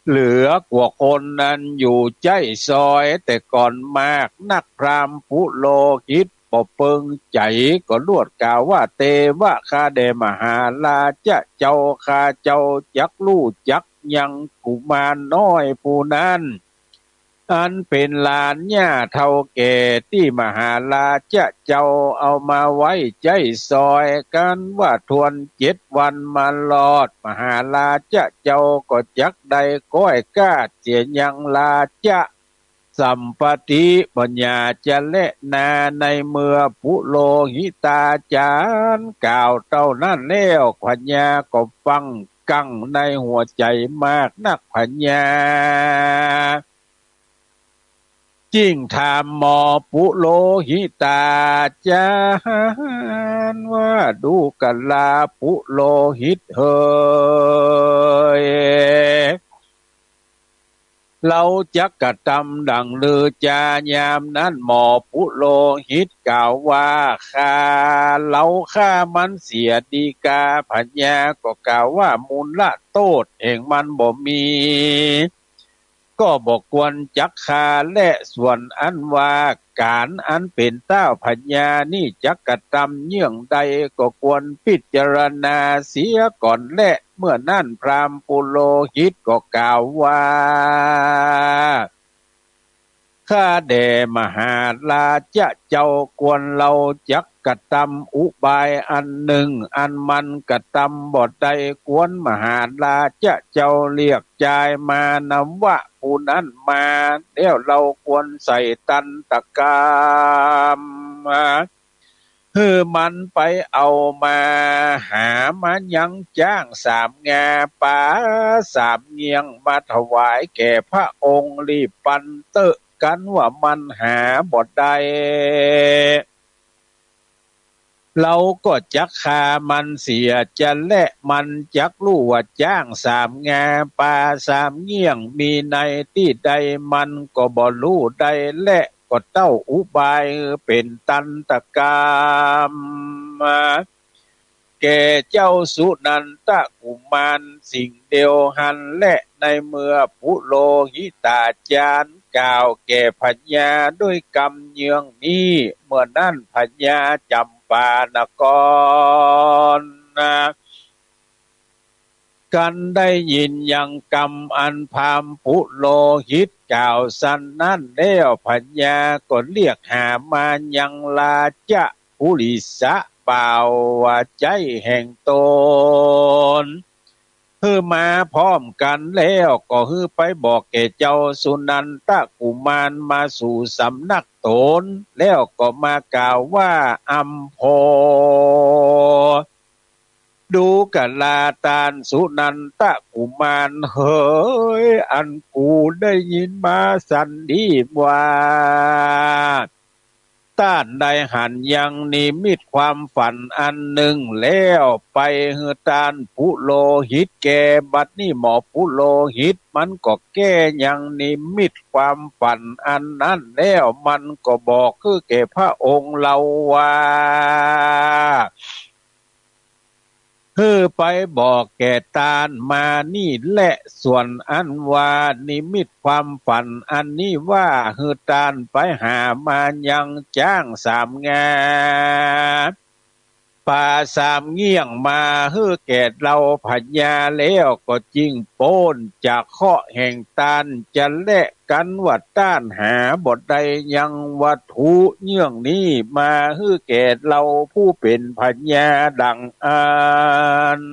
เหลือกว่าคนนั้นอยู่ใจ๊ซอยแต่ก่อนมากนัก พราหมณ์ปุโรหิตบ่เปิงใจ๋ก็ลวดกล่าวว่า เตวะ ข้าแด่มหาราชะเจ้า ข้าเจ้าจักฮู้จักยังกุมารน้อยผู้นั้น อันเป๋นหลานย่าเฒ่าแก่ตี้มหาราชะเจ้าเอามาไว้ใจ๊ซอย กันว่าทวนเจ็ดวันมารอด มหาราชะเจ้าก็จักได้ก้อยกาดเสียยังราชสัมปติ บ่อนยาจะแลนา ในเมื่อปุโรหิตาจารย์กล่าวเต้านั้นแล้ว พญาก็ฟั่งกังในหัวใจ๋มากนัก พญา จึ่งถามหมอปุโรหิตาจารย์ว่า ดูกราปุโรหิตเหย เฮาจักกระตำดังลือจา ยามนั้นหมอปุโรหิตกล่าวว่า ฆ่าเฮาฆ่ามันเสียดีกา พญาก็กล่าวว่า มูลโต้ษแห่งมันบ่มี ก็บ่ควรจักฆ่า และส่วนอันว่าก๋านอันเป๋นเต้าพญานี้จักกระตำเยื่องใด ก็ควรพิจารณาเสียก่อนแล เมื่อนั้นพราหมณ์ปุโรหิตก็กล่าวว่า ข้าแด่มหาราชะเจ้า ควรเฮาจักกระตำอุบายอันหนึ่ง อันมันกระตำบ่ได้ ควรมหาราชะเจ้าเรียกจายมานวะผู้นั้นมา แล้วเฮาควรใส่ตันตกรรม หื้อมันไปเอามาหามายังจ๊างสามงา ปาสามเงี้ยงมาถวายแก่พระองค์รีบปันเต๊อะ กันว่ามันหาบ่ได้ เฮาก็จักฆ่ามันเสียจะแล มันจักฮู้ว่าจ๊างสามงา ปาสามเงี้ยงมีในตี้ใด มันก็บ่ฮู้ได้แล ก็เต้าอุบายหื้อเป๋นตันตกรรม แก่เจ้าสุนันทกุมารสิ่งเดียวหั้นแล ในเมื่อปุโรหิตาจารย์กล่าวแก่พญาด้วยกำเยื่องนี้ เมื่อนั้นพญาจำปานกร กันได้ยินยังกำอันพราหมณ์ปุโรหิตกล่าวสันนั้นแล้ว พญาก็เรียกหามายังราชปุริสะบ่าวใจ๊แห่งตน หื้อมาพร้อมกันแล้ว ก็หื้อไปบอกแก่เจ้าสุนันทกุมารมาสู่สำนักตน แล้วก็มากล่าวว่า อัมโพ ดูกราต้านสุนันทกุมารเหย อันกูได้ยินมาสันนี้ว่า ต้านได้หันยังนิมิตความฝันอันหนึ่งแล้ว ไปหื้อต้านปุโรหิตแก้ บัดนี้หมอปุโรหิตมันก็แก้ยังนิมิตความฝันอันนั้นแล้ว มันก็บอกคือแก่พระองค์เฮาว่า หื้อไปบอกแก่ตานมานี่แหละ ส่วนอันว่านิมิตความฝันอันนี้ว่า หื้อตานไปหามายังจ๊างสามงา ปาสามเงี้ยงมาหื้อแก่เฮาพญาแล้วก็จึงป๊นจากเคราะห์แห่งตานจะแลกันว่าต้านหาบ่ได้ยังวัตถุเยื่องนี้มาหื้อแก่เฮาผู้เป็นพญาดังอั้น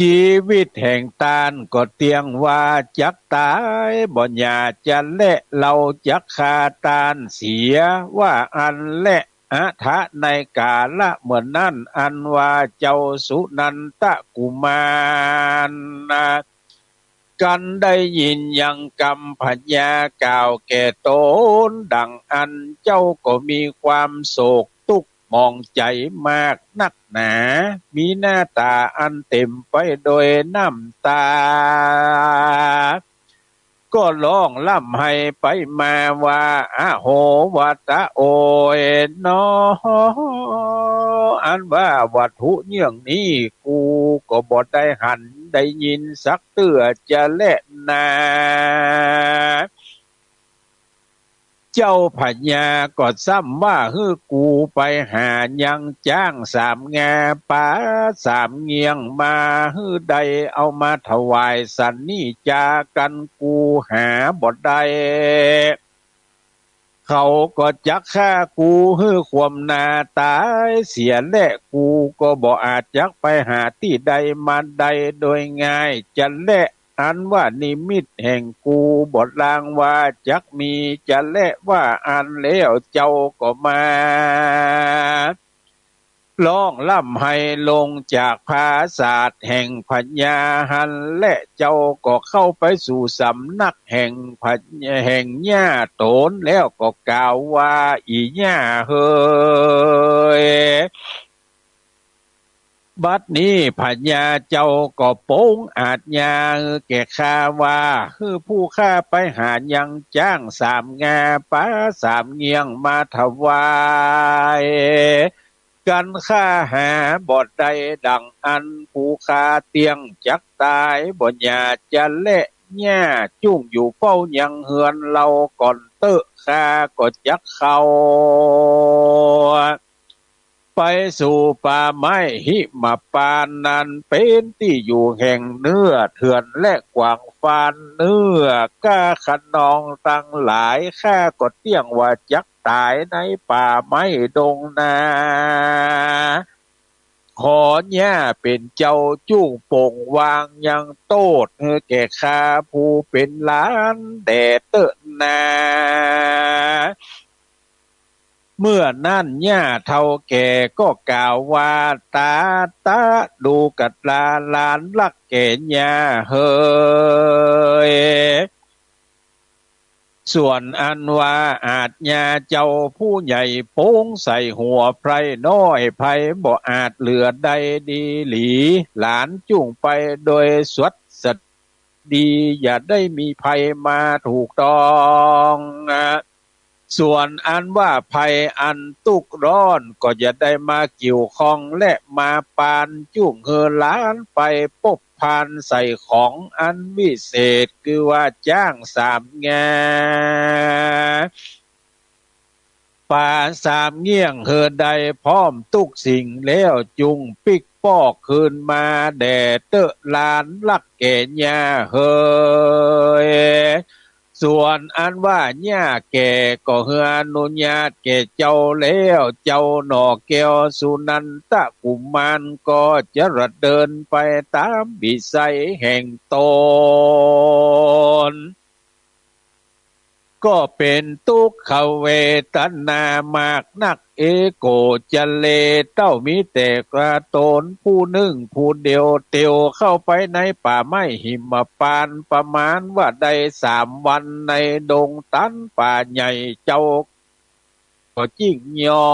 ชีวิตแห่งตานก็เตียงว่าจักตายบ่หย่าจะแล เฮาจักฆ่าตานเสียว่าอั้นแล อถะในกาละเมื่อนั้นอันว่าเจ้าสุนันทกุมารกันได้ยินยังกำพญากล่าวแก่ตนดังอั้น เจ้าก็มีความโศกตุ๊กข์หมองใจ๋มากนักหนา มีหน้าต๋าอันเต็มไปโดยน้ำต๋า ก็ฮ้องร่ำไห้ไปมาว่า อโห วาตะโอยหนอ อันว่าวัตถุเยื่องนี้กูก็บ่ได้หันได้ยินสักเตื้อจะแลนา เจ้าพญาก็ซ้ำว่าหื้อกูไปหายังจ๊างสามงาปาสามเงี้ยงมาหื้อได้เอามาถวายสันนี้จากันกูหาบ่ได้ เขาก็จักฆ่ากูหื้อความหน้าต๋ายเสียแล กูก็บ่อาจจักไปหาตี้ใดมาได้โดยง่ายจะแล อันว่านิมิตแห่งกูบ่ลางว่าจักมีจะแลว่าอั้นแล้วเจ้าก็มา ฮ้องร่ำไห้ลงจากปราสาทแห่งพญาหั้นแล เจ้าก็เข้าไปสู่สำนักแห่งพญา แห่งย่าต๋นแล้วก็กล่าวว่า อีย่าเฮย บัดนี้พญาเจ้าก็ปรงอาจญาแก่ข้าว่า หื้อผู้ข้าไปหายังจ๊างสามงาปาสามเงี้ยงมาถวาย กันข้าหาบ่ได้ดังอั้น ผู้ข้าเตี้ยงจักต๋ายบ่หย่าจะแล ย่าจุ่งอยู่เฝ้ายังเฮือนเฮาก่อนเต๊อะ ข้าก็จักเข้า ไปสู่ป่าไม้หิมปานนั้น เป๋นตี้อยู่แห่งเนื้อเถื่อนและกว้างฟาน เนื้อก้าคะนองตังหลาย ข้าก็เตี้ยงว่าจักต๋ายในป่าไม้ดงนา ขอย่าเป๋นเจ้าจุ่งปรงวางยังโต้ษหื้อแก่ข้าผู้เป๋นหลานแด่เต๊อะนา เมื่อนั้นย่าเฒ่าแก่ก็กล่าวว่า ตาตะ ดูกะตาหลานรักแก่ย่าเฮย ส่วนอันว่าอาจญาเจ้าผู้ใหญ่ปรงใส่หัวไพร่น้อย ไพร่บ่อาจเหลือได้ดีหลี หลานจุ่งไปโดยสวัสดี อย่าได้มีภัยมาถูกต้อง ส่วนอันว่าภัยอันตุ๊กร้อนก็อย่าได้มาเกี่ยวข้องและมาปานจุ่งหื้อหลานไปปบพานใส่ของอันวิเศษ คือว่าจ๊างสามงา ปาสามเงี้ยงหื้อได้พร้อมตุ๊กสิ่งแล้วจุ่งปิ๊กปอกคืนมาแด่เต๊อะหลานรักแก่ย่าเฮย ส่วนอันว่าย่าแก่ก็หื้ออนุญาตแก่เจ้าแล้ว เจ้าหน่อแก้วสุนันทกุมารก็จะระเดินไปต๋ามวิสัยแห่งตน ก็เป๋นตุ๊กขเวทนามากนัก เอโกจะเล เต้ามีแต่กระตนผู้นึ่งผู้เดียว เตียวเข้าไปในป่าไม้หิมปานต์ ประมาณว่าได้สามวันในดงตันป่าใหญ่ เจ้าก็จึงย่อ